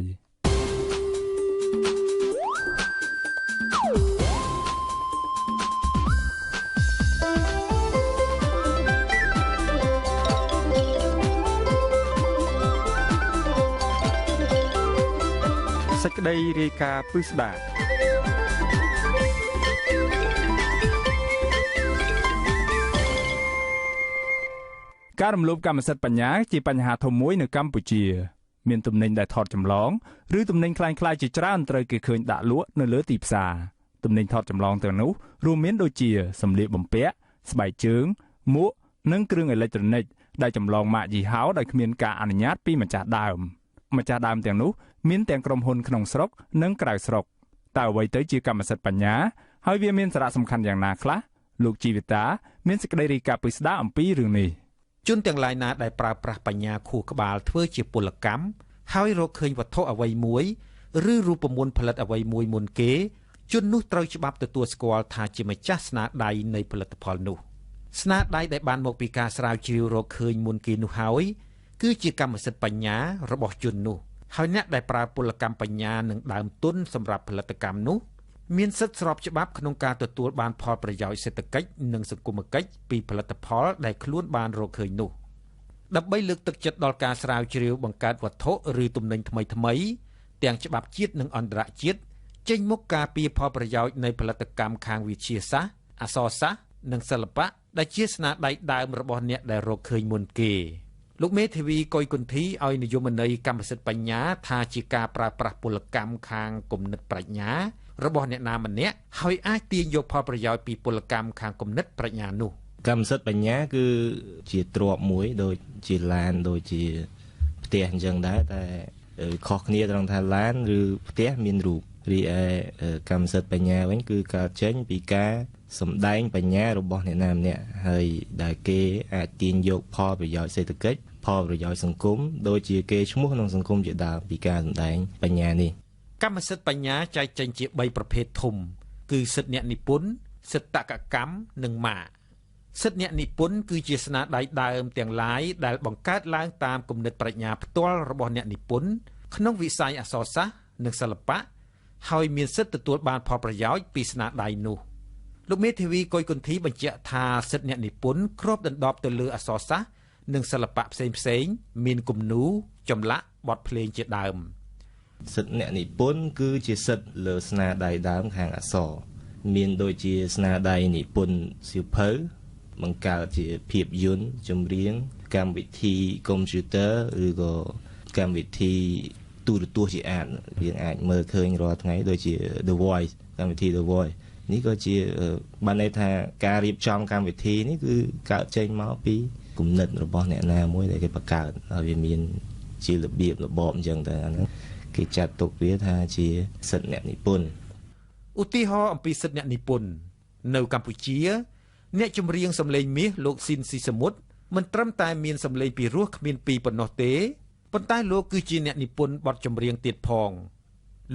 សេចក្តីរាយការណ៍ពិស្ដារការរំលោភកម្មសិទ្ធិបញ្ញាជាបញ្ហាធំមួយនៅកម្ពុជាមានទំនិញដែលថតចម្លងឬទំនិញក្លែងៗជាច្រើនត្រូវគេឃើញដាក់លក់នៅលើទីផ្សារទំនិញថតចម្លងទាំងនោះរួមមានដូចជាសម្លៀកបំពាក់ស្បែកជើងមួកនិងគ្រឿងអេឡិចត្រូនិកដែលចម្លងម៉ាកយីហោដោយគ្មានការអនុញ្ញាតពីម្ចាស់ដើមម្ចាស់ដើមទាំងនោះមានទាំងក្រុមហ៊ុនក្នុងស្រុកនិងក្រៅស្រុកតើអ្វីទៅជាកម្មសិទ្ធិបញ្ញាហើយវាមានសារៈសំខាន់យ៉ាងណាខ្លះលោកជីវិតាមានសេចក្តីរាយការណ៍ពិស្ដារអំពីរឿងនេះជនទាំងឡាយណាដែលប្រើប្រាស់បញ្ញាខួរក្បាលធ្វើជាពលកម្មហើយរកឃើញវត្ថុអ្វីមួយឬរូបមន្តផលិតអ្វីមួយមុនគេជននោះត្រូវច្បាប់ទទួលស្គាល់ថាជាម្ចាស់ស្នាដៃនៃផលិតផលនោះស្នាដៃដែលបានមកពីការស្រាវជ្រាវរកឃើញមុនគេនោះហើយគឺជាកម្មសិទ្ធិបញ្ញារបស់ជននោះ ហើយអ្នកដែលប្រើពលកម្មបញ្ញានិងដើមទុនសម្រាប់ផលិតកម្មនោះមានសិទ្ធិស្របច្បាប់ក្នុងការទទួលបានផលប្រយោជន៍សេដ្ឋកិច្ចនិងសង្គមកិច្ចពីផលិតផលដែលខ្លួនបានរកឃើញនោះដើម្បីលើកទឹកចិត្តដល់ការស្រាវជ្រាវបង្កើតវត្ថុឬទំនិញថ្មីៗទាំងច្បាប់ជាតិនិងអន្តរជាតិចេញមុខការពារផលប្រយោជន៍នៃផលិតកម្មខាងវិទ្យាសាស្ត្រអក្សរសាស្ត្រនិងសិល្បៈដែលជាស្នាដៃដើមរបស់អ្នកដែលរកឃើញមុនគេលោកមេធាវីកុយគុន្ធីឲ្យនិយមន័យកម្មសិទ្ធិបញ្ញាថាជាការប្រើប្រាស់ពលកម្មខាងគំនិតប្រាជ្ញារបស់អ្នកណាម្នាក់ហើយអាចទាញយកផលប្រយោជន៍ពីពលកម្មខាងគំនិតប្រាជ្ញានោះកម្មសិទ្ធិបញ្ញាគឺជាទ្រព្យមួយដូចជាឡានដូចជាផ្ទះអញ្ចឹងដែរតែខុសគ្នាត្រង់ថាឡានឬផ្ទះមានរូបរីឯកម្មសិទ្ធិបញ្ញាវិញគឺកើតចេញពីការសម្ដែងបញ្ញារបស់អ្នកណាម្នាក់ហើយដែលគេអាចទាញយកផលប្រយោជន៍សេដ្ឋកិច្ចផលប្រយោជន៍សង្គមដូចជាគេឈ្មោះក្នុងសង្គមជាដើមពីការសម្ដែងបញ្ញានេះកម្មសិទ្ធិបញ្ញាចែកចេញជា3ប្រភេទធំគឺសិទ្ធិអ្នកនិពន្ធសិទ្ធិតក្កកម្មនិងម៉ាកសិទ្ធិអ្នកនិពន្ធគឺជាស្នាដៃដើមទាំងឡាយដែលបង្កើតឡើងតាមគំនិតប្រាជ្ញាផ្ទាល់របស់អ្នកនិពន្ធក្នុងវិស័យអក្សរសាស្ត្រនិងសិល្បៈហើយមានសិទ្ធិទទួលបានផលប្រយោជន៍ពីស្នាដៃនោះលោកមេធាវីកុយគុន្ធីបញ្ជាក់ថាសិទ្ធិអ្នកនិពន្ធគ្របដណ្ដប់ទៅលើអក្សរសាស្ត្រនិងសិល្បៈផ្សេងៗមានគំនូរចម្លាក់បទភ្លេងជាដើមសិទ្ធិអ្នកនិពន្ធគឺជាសិទ្ធិលើស្នាដៃដើមខាងអក្សរមានដូចជាស្នាដៃនិពន្ធសៀវភៅបង្កើតជាភាពយន្តចម្រៀងកម្មវិធីកុំព្យូទ័រឬក៏កម្មវិធីទូរទស្សន៍ជាអាចយើងអាចមើលឃើញរាល់ថ្ងៃដូចជា The Voice កម្មវិធី The Voice នេះក៏ជាបានន័យថាការរៀបចំកម្មវិធីនេះគឺកើតចេញមកពីគំនិតរបស់អ្នកណាមួយដែលគេបង្កើតហើយវាមានជារបៀបរបបអញ្ចឹងទៅអាហ្នឹងគេចាត់ទុកវាថាជាសិទ្ធិអ្នកនិពន្ធឧទាហរណ៍អំពីសិទ្ធិអ្នកនិពន្ធនៅកម្ពុជាអ្នកចម្រៀងសម្លេងមាសលោកស៊ីនស៊ីសមុទ្រមិនត្រឹមតែមានសម្លេងពីរោះគ្មានពីរប៉ុណ្ណោះទេប៉ុន្តែលោកគឺជាអ្នកនិពន្ធបទចម្រៀងទៀតផង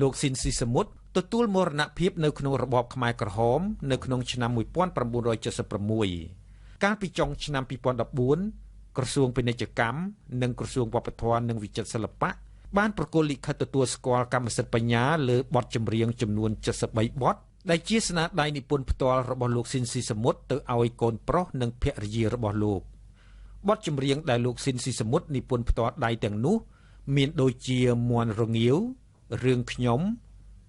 លោកស៊ីនស៊ីសមុទ្រទទួលមរណភាពនៅក្នុងរបបខ្មែរក្រហមនៅក្នុងឆ្នាំ1976កាលពីចុងឆ្នាំ2014ក្រសួងពាណិជ្ជកម្មនិងក្រសួងវប្បធម៌និងវិចិត្រសិល្បៈបានប្រគល់លិខិតទទួលស្គាល់កម្មសិទ្ធិបញ្ញាលើបទចម្រៀងចំនួន73បទដែលជាស្នាដៃនិពន្ធផ្ទាល់របស់លោកស៊ីនស៊ីសមុទ្រទៅឲ្យកូនប្រុសនិងភរិយារបស់លោកបទចម្រៀងដែលលោកស៊ីនស៊ីសមុទ្រនិពន្ធផ្ទាល់ដៃទាំងនោះមានដូចជាមន់រងាវរឿងខ្ញុំ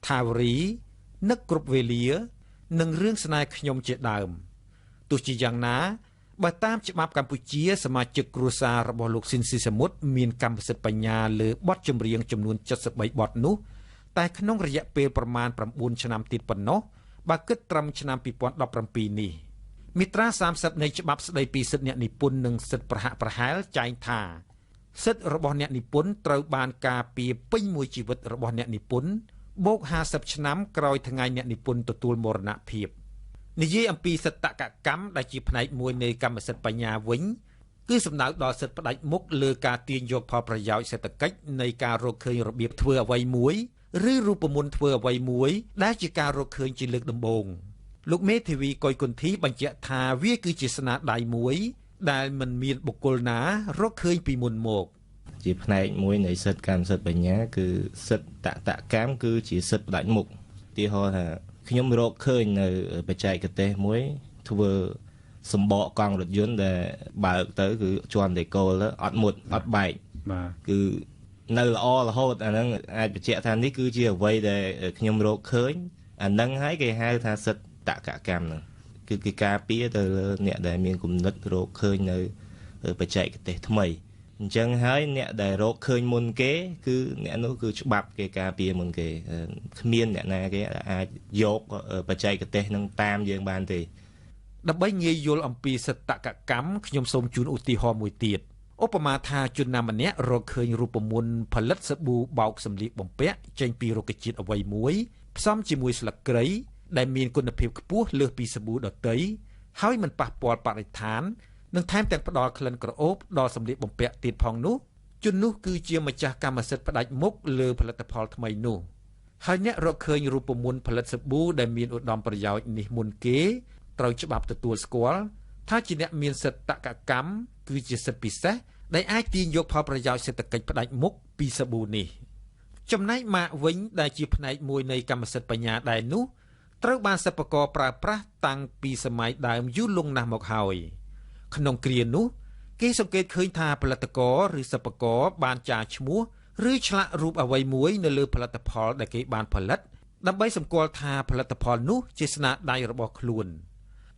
ថាវរីនឹកគ្រប់វេលានិងរឿងស្នេហ៍ខ្ញុំជាដើមទោះជាយ៉ាងណាបើតាមច្បាប់កម្ពុជាសមាជិកគ្រួសាររបស់លោកស៊ីនស៊ីសមុទ្រមានកម្មសិទ្ធិបញ្ញាលើបទចម្រៀងចំនួន73បទនោះតែក្នុងរយៈពេលប្រមាណ9ឆ្នាំទៀតប៉ុណ្ណោះបើគិតត្រឹមឆ្នាំ2017នេះមាត្រា30នៃច្បាប់ស្តីពីសិទ្ធិអ្នកនិពន្ធនិងសិទ្ធិប្រហាក់ប្រហែលចែងថាសិទ្ធិរបស់អ្នកនិពន្ធត្រូវបានការពារពេញមួយជីវិតរបស់អ្នកនិពន្ធបូក50ឆ្នាំក្រោយថ្ងៃអ្នកនិពន្ធទទួលមរណភាពនិយាយអំពីសិទ្ធិតក្កកម្មដែលជាផ្នែកមួយនៃកម្មសិទ្ធិបញ្ញាវិញគឺសំដៅដល់សិទ្ធិផ្ដាច់មុខលើការទាញយកផលប្រយោជន៍សេដ្ឋកិច្ចនៃការរកឃើញរបៀបធ្វើអ្វីមួយឬរូបមន្តធ្វើអ្វីមួយដែលជាការរកឃើញជាលើកដំបូងលោកមេធាវីកុយគុន្ធីបញ្ជាក់ថាវាគឺជាស្នាដៃមួយដែលមិនមានបុគ្គលណារកឃើញពីមុនមកជាផ្នែកមួយនៃសិទ្ធិកម្មសិទ្ធិបញ្ញាគឺសិទ្ធិតក្កកម្មគឺជាសិទ្ធិផ្ដាច់មុខឧទាហរណ៍ថាខ្ញុំរកឃើញនៅបច្ចេកទេសមួយធ្វើសម្បកកង់រថយន្តដែលបើកទៅគឺជាន់តែគោលទៅអត់មុតអត់បែកបាទគឺនៅល្អរហូតអាហ្នឹងអាចបញ្ជាក់ថានេះគឺជាអ្វីដែលខ្ញុំរកឃើញអាហ្នឹងហើយគេហៅថាសិទ្ធិតក្កកម្មហ្នឹងគឺគេការពារទៅលើអ្នកដែលមានគំនិតរកឃើញនៅបច្ចេកទេសថ្មីអញ្ចឹងហើយអ្នកដែលរកឃើញមុនគេគឺអ្នកនោះគឺច្បាប់គេការពារមុនគេគ្មានអ្នកណាគេអាចយកបច្ចេកទេសនឹងតាមយើងបានទេដើម្បីងាយយល់អំពីសិទ្ធិតក្កកម្មខ្ញុំសូមជូនឧទាហរណ៍មួយទៀតឧបមាថាជនណាម្នាក់រកឃើញរូបមន្តផលិតសាប៊ូបោកសម្លៀកបំពាក់ចេញពីរុក្ខជាតិអ្វីមួយផ្សំជាមួយស្លឹកគ្រៃដែលមានគុណភាពខ្ពស់លើសពីសាប៊ូដទៃហើយមិនប៉ះពាល់បរិស្ថាននិងថែមទាំងផ្ដល់ក្លិនក្រអូបដល់សម្លៀកបំពាក់ទៀតផងនោះជននោះគឺជាម្ចាស់កម្មសិទ្ធិផ្ដាច់មុខលើផលិតផលថ្មីនោះហើយអ្នករកឃើញរូបមន្តផលិតសាប៊ូដែលមានឧត្តមប្រយោជន៍នេះមុនគេត្រូវច្បាប់ទទួលស្គាល់ថាជាអ្នកមានសិទ្ធិតក្កកម្មគឺជាសិទ្ធិពិសេសដែលអាចទាញយកផលប្រយោជន៍សេដ្ឋកិច្ចផ្ដាច់មុខពីសាប៊ូនេះ។ ចំណែកម៉ាកវិញដែលជាផ្នែកមួយនៃកម្មសិទ្ធិបញ្ញាដែរនោះត្រូវបានសិប្បករប្រើប្រាស់តាំងពីសម័យដើមយូរលង់ណាស់មកហើយក្នុងគ្រានោះគេសង្កេតឃើញថាផលិតករឬសិប្បករបានចារឈ្មោះឬឆ្លាក់រូបអ្វីមួយនៅលើផលិតផលដែលគេបានផលិតដើម្បីសម្គាល់ថាផលិតផលនោះជាស្នាដៃរបស់ខ្លួន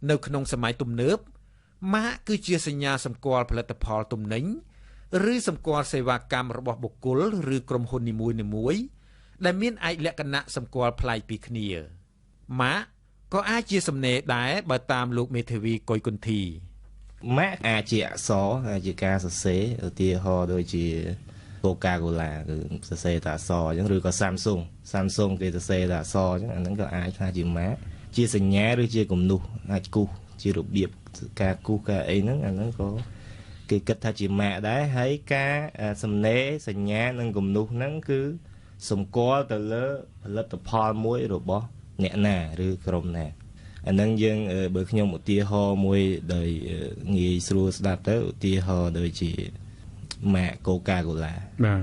នៅក្នុងសម័យទំនើបម៉ាកគឺជាសញ្ញាសម្គាល់ផលិតផលទំនិញឬសម្គាល់សេវាកម្មរបស់បុគ្គលឬក្រុមហ៊ុននីមួយៗដែលមានឯកលក្ខណៈសម្គាល់ប្លែកពីគ្នាម៉ាកក៏អាចជាសំណេរដែរបើតាមលោកមេធាវីកុយគុន្ធីម៉ាកអាចជាអក្សរអាចជាការសរសេរឧទាហរណ៍ដូចជា Coca-Cola គឺសរសេរតែអក្សរអញ្ចឹងឬក៏ Samsung គេសរសេរតែអក្សរអញ្ចឹងអាហ្នឹងក៏អាចថាជាម៉ាកជាសញ្ញាឬជាគំនូសអាចគូសជារបៀបការគូសការអីហ្នឹងអាហ្នឹងក៏គេគិតថាជាម៉ាកដែរហើយការសំណេរសញ្ញានិងគំនូសហ្នឹងគឺសម្គាល់ទៅលើផលិតផលមួយរបស់អ្នកណាឬក្រុមណាអាហ្នឹងយើងបើខ្ញុំឧទាហរណ៍មួយដោយងាយស្រួលស្ដាប់ទៅឧទាហរណ៍ដូចជាម៉ាក Coca-Cola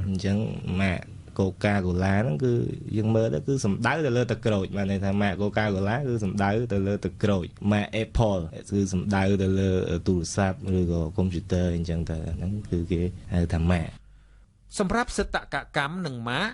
អញ្ចឹងម៉ាក Coca-Cola ហ្នឹងគឺយើងមើលទៅគឺសំដៅទៅលើទឹកក្រូចបានន័យថាម៉ាក Coca-Cola គឺសំដៅទៅលើទឹកក្រូចម៉ាក Apple គឺសំដៅទៅលើទូរស័ព្ទឬក៏កុំព្យូទ័រអញ្ចឹងទៅហ្នឹងគឺគេហៅថាម៉ាកសម្រាប់សិទ្ធិកម្មនិងម៉ាក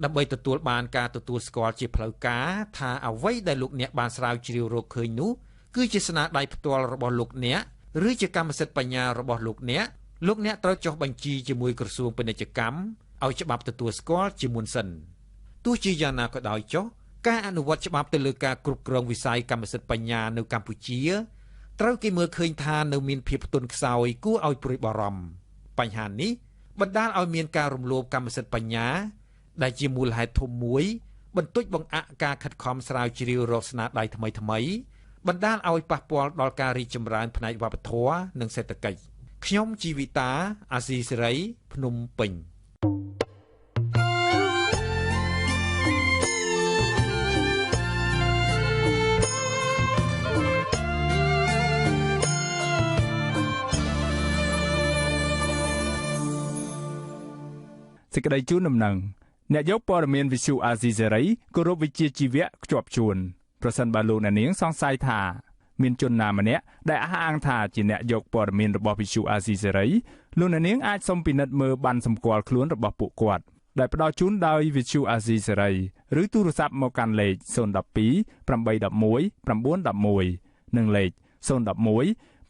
ដើម្បីទទួលបានការទទួលស្គាល់ជាផ្លូវការថាអ្វីដែលលោកអ្នកបានស្រាវជ្រាវរកឃើញនោះគឺជាស្នាដៃផ្ទាល់របស់លោកអ្នកឬជាកម្មសិទ្ធិបញ្ញារបស់លោកអ្នកលោកអ្នកត្រូវចុះបញ្ជីជាមួយក្រសួងពាណិជ្ជកម្មឲ្យច្បាប់ទទួលស្គាល់ជាមុនសិនទោះជាយ៉ាងណាក៏ដោយចុះការអនុវត្តច្បាប់ទៅលើការគ្រប់គ្រងវិស័យកម្មសិទ្ធិបញ្ញានៅកម្ពុជាត្រូវគេមើលឃើញថានៅមានភាពទន់ខ្សោយគួរឲ្យព្រួយបារម្ភបញ្ហានេះបណ្ដាលឲ្យមានការរំលោភកម្មសិទ្ធិបញ្ញាដែលជាមូលហេតុធំមួយបន្តិចបង្អាក់ការខិតខំស្រាវជ្រាវរកស្នាដៃថ្មីៗបណ្ដាលឲ្យប៉ះពាល់ដល់ការរីកចម្រើនផ្នែកវប្បធម៌និងសេដ្ឋកិច្ចខ្ញុំជីវិតាអាស៊ីសេរីភ្នំពេញសេចក្តីជូនដំណឹងអ្នកយកព័ត៌មានវិទ្យុអាស៊ីសេរីគោរពវិជ្ជាជីវៈខ្ជាប់ជួនប្រសិនបើលោកអ្នកនាងសង្ស័យថាមានជនណាម្នាក់ដែលអះអាងថាជាអ្នកយកព័ត៌មានរបស់វិទ្យុអាស៊ីសេរីលោកអ្នកនាងអាចសុំពិនិត្យមើលប័ណ្ណសម្គាល់ខ្លួនរបស់ពួកគាត់ដែលផ្ដល់ជូនដោយវិទ្យុអាស៊ីសេរីឬទូរស័ព្ទមកកាន់លេខ012 811 911និងលេខ011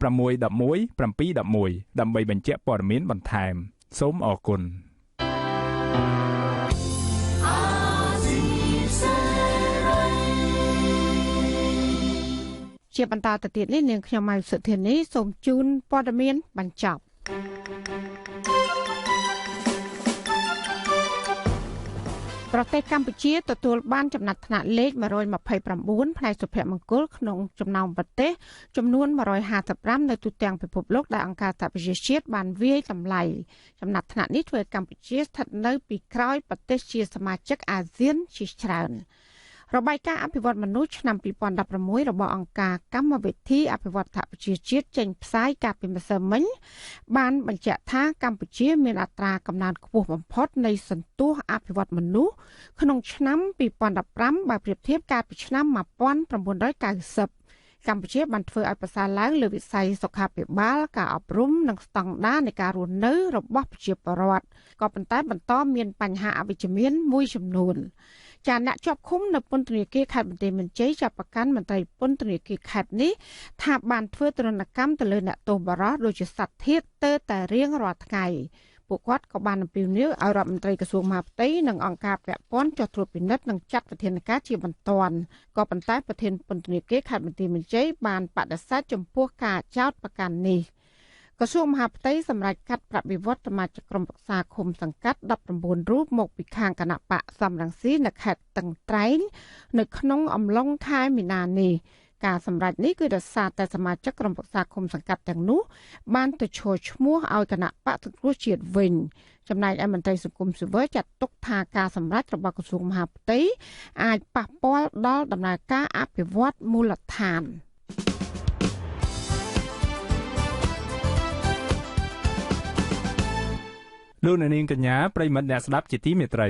611 711ដើម្បីបញ្ជាក់ព័ត៌មានបន្ថែមសូមអរគុណជាបន្តទៅទៀតនេះនាងខ្ញុំម៉ៅសុធានីសូមជូនព័ត៌មានបញ្ចប់ប្រទេសកម្ពុជាទទួលបានចំណាត់ថ្នាក់លេខ129ផ្នែកសុភមង្គលក្នុងចំណោមប្រទេសចំនួន155នៅទូទាំងពិភពលោកដែលអង្គការសហប្រជាជាតិបានវាយតម្លៃចំណាត់ថ្នាក់នេះធ្វើឲ្យកម្ពុជាស្ថិតនៅពីក្រោយប្រទេសជាសមាជិកអាស៊ានជាច្រើនរបាយការណ៍អភិវឌ្ឍមនុស្សឆ្នាំ2016របស់អង្គការកម្មវិធីអភិវឌ្ឍសហប្រជាជាតិចេញផ្សាយកាលពីម្សិលមិញបានបញ្ជាក់ថាកម្ពុជាមានអត្រាកំណើនខ្ពស់បំផុតនៃសន្ទុះអភិវឌ្ឍមនុស្សក្នុងឆ្នាំ2015បើប្រៀបធៀបកាលពីឆ្នាំ1990កម្ពុជាបានធ្វើឲ្យប្រសើរឡើងលើវិស័យសុខាភិបាលការអប់រំនិងស្តង់ដារនៃការរស់នៅរបស់ប្រជាពលរដ្ឋក៏ប៉ុន្តែបន្តមានបញ្ហាអវិជ្ជមានមួយចំនួនចាអ្នកជាប់ឃុំនៅពន្ធនាគារខេត្តបន្ទាយមានជ័យចាប់ប្រកាន់មន្ត្រីពន្ធនាគារខេត្តនេះថាបានធ្វើទរណកម្មទៅលើអ្នកទោសបរោះដូចជាសត្វធាតុទៅតែរៀងរាល់ថ្ងៃពួកគាត់ក៏បានអំពាវនាវឲ្យរដ្ឋមន្ត្រីក្រសួងមហាផ្ទៃនិងអង្គការពាក់ព័ន្ធចុះត្រួតពិនិត្យនិងចាត់វិធានការជាបន្ទាន់ក៏ប៉ុន្តែប្រធានពន្ធនាគារខេត្តបន្ទាយមានជ័យបានបដិសេធចំពោះការចោទប្រកាន់នេះក្រសួងមហាផ្ទៃសម្រេចកាត់ប្រាក់បៀវត្សសមាជិកក្រុមប្រឹក្សាឃុំសង្កាត់19រូបមកពីខាងគណបក្សសំរងស៊ីនៅខេត្តស្ទឹងត្រែងនៅក្នុងអំឡុងខែមីនានេះការសម្រេចនេះគឺដោយសារតែសមាជិកក្រុមប្រឹក្សាឃុំសង្កាត់ទាំងនោះបានទៅឈរឈ្មោះឲ្យគណបក្សសង្គ្រោះជាតិវិញចំណែកឯមន្ត្រីសង្គមស៊ីវិលចាត់ទុកថាការសម្រេចរបស់ក្រសួងមហាផ្ទៃអាចប៉ះពាល់ដល់ដំណើរការអភិវឌ្ឍមូលដ្ឋានលោកអ្នកនាងកញ្ញាប្រិយមិត្តអ្នកស្ដាប់ជាទីមេត្រី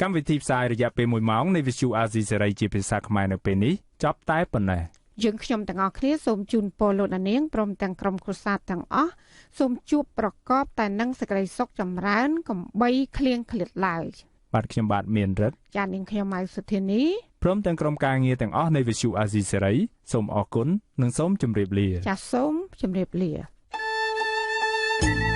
កម្មវិធីផ្សាយរយៈពេល1ម៉ោងនៃវិទ្យុអាស៊ីសេរីជាភាសាខ្មែរនៅពេលនេះចប់តែប៉ុណ្ណេះ យើងខ្ញុំទាំងអស់គ្នាសូមជូនពរលោកអ្នកនាងព្រមទាំងក្រុមគ្រួសារទាំងអស់សូមជួបប្រកបតែនឹងសេចក្តីសុខចម្រើនកុំបីឃ្លៀងឃ្លាតឡើយ បាទខ្ញុំបាទមានរិទ្ធ ចានាងខ្ញុំម៉ៅសុធានី ព្រមទាំងក្រុមការងារទាំងអស់នៃវិទ្យុអាស៊ីសេរីសូមអរគុណនិងសូមជម្រាបលា ចាសូមជម្រាបលា។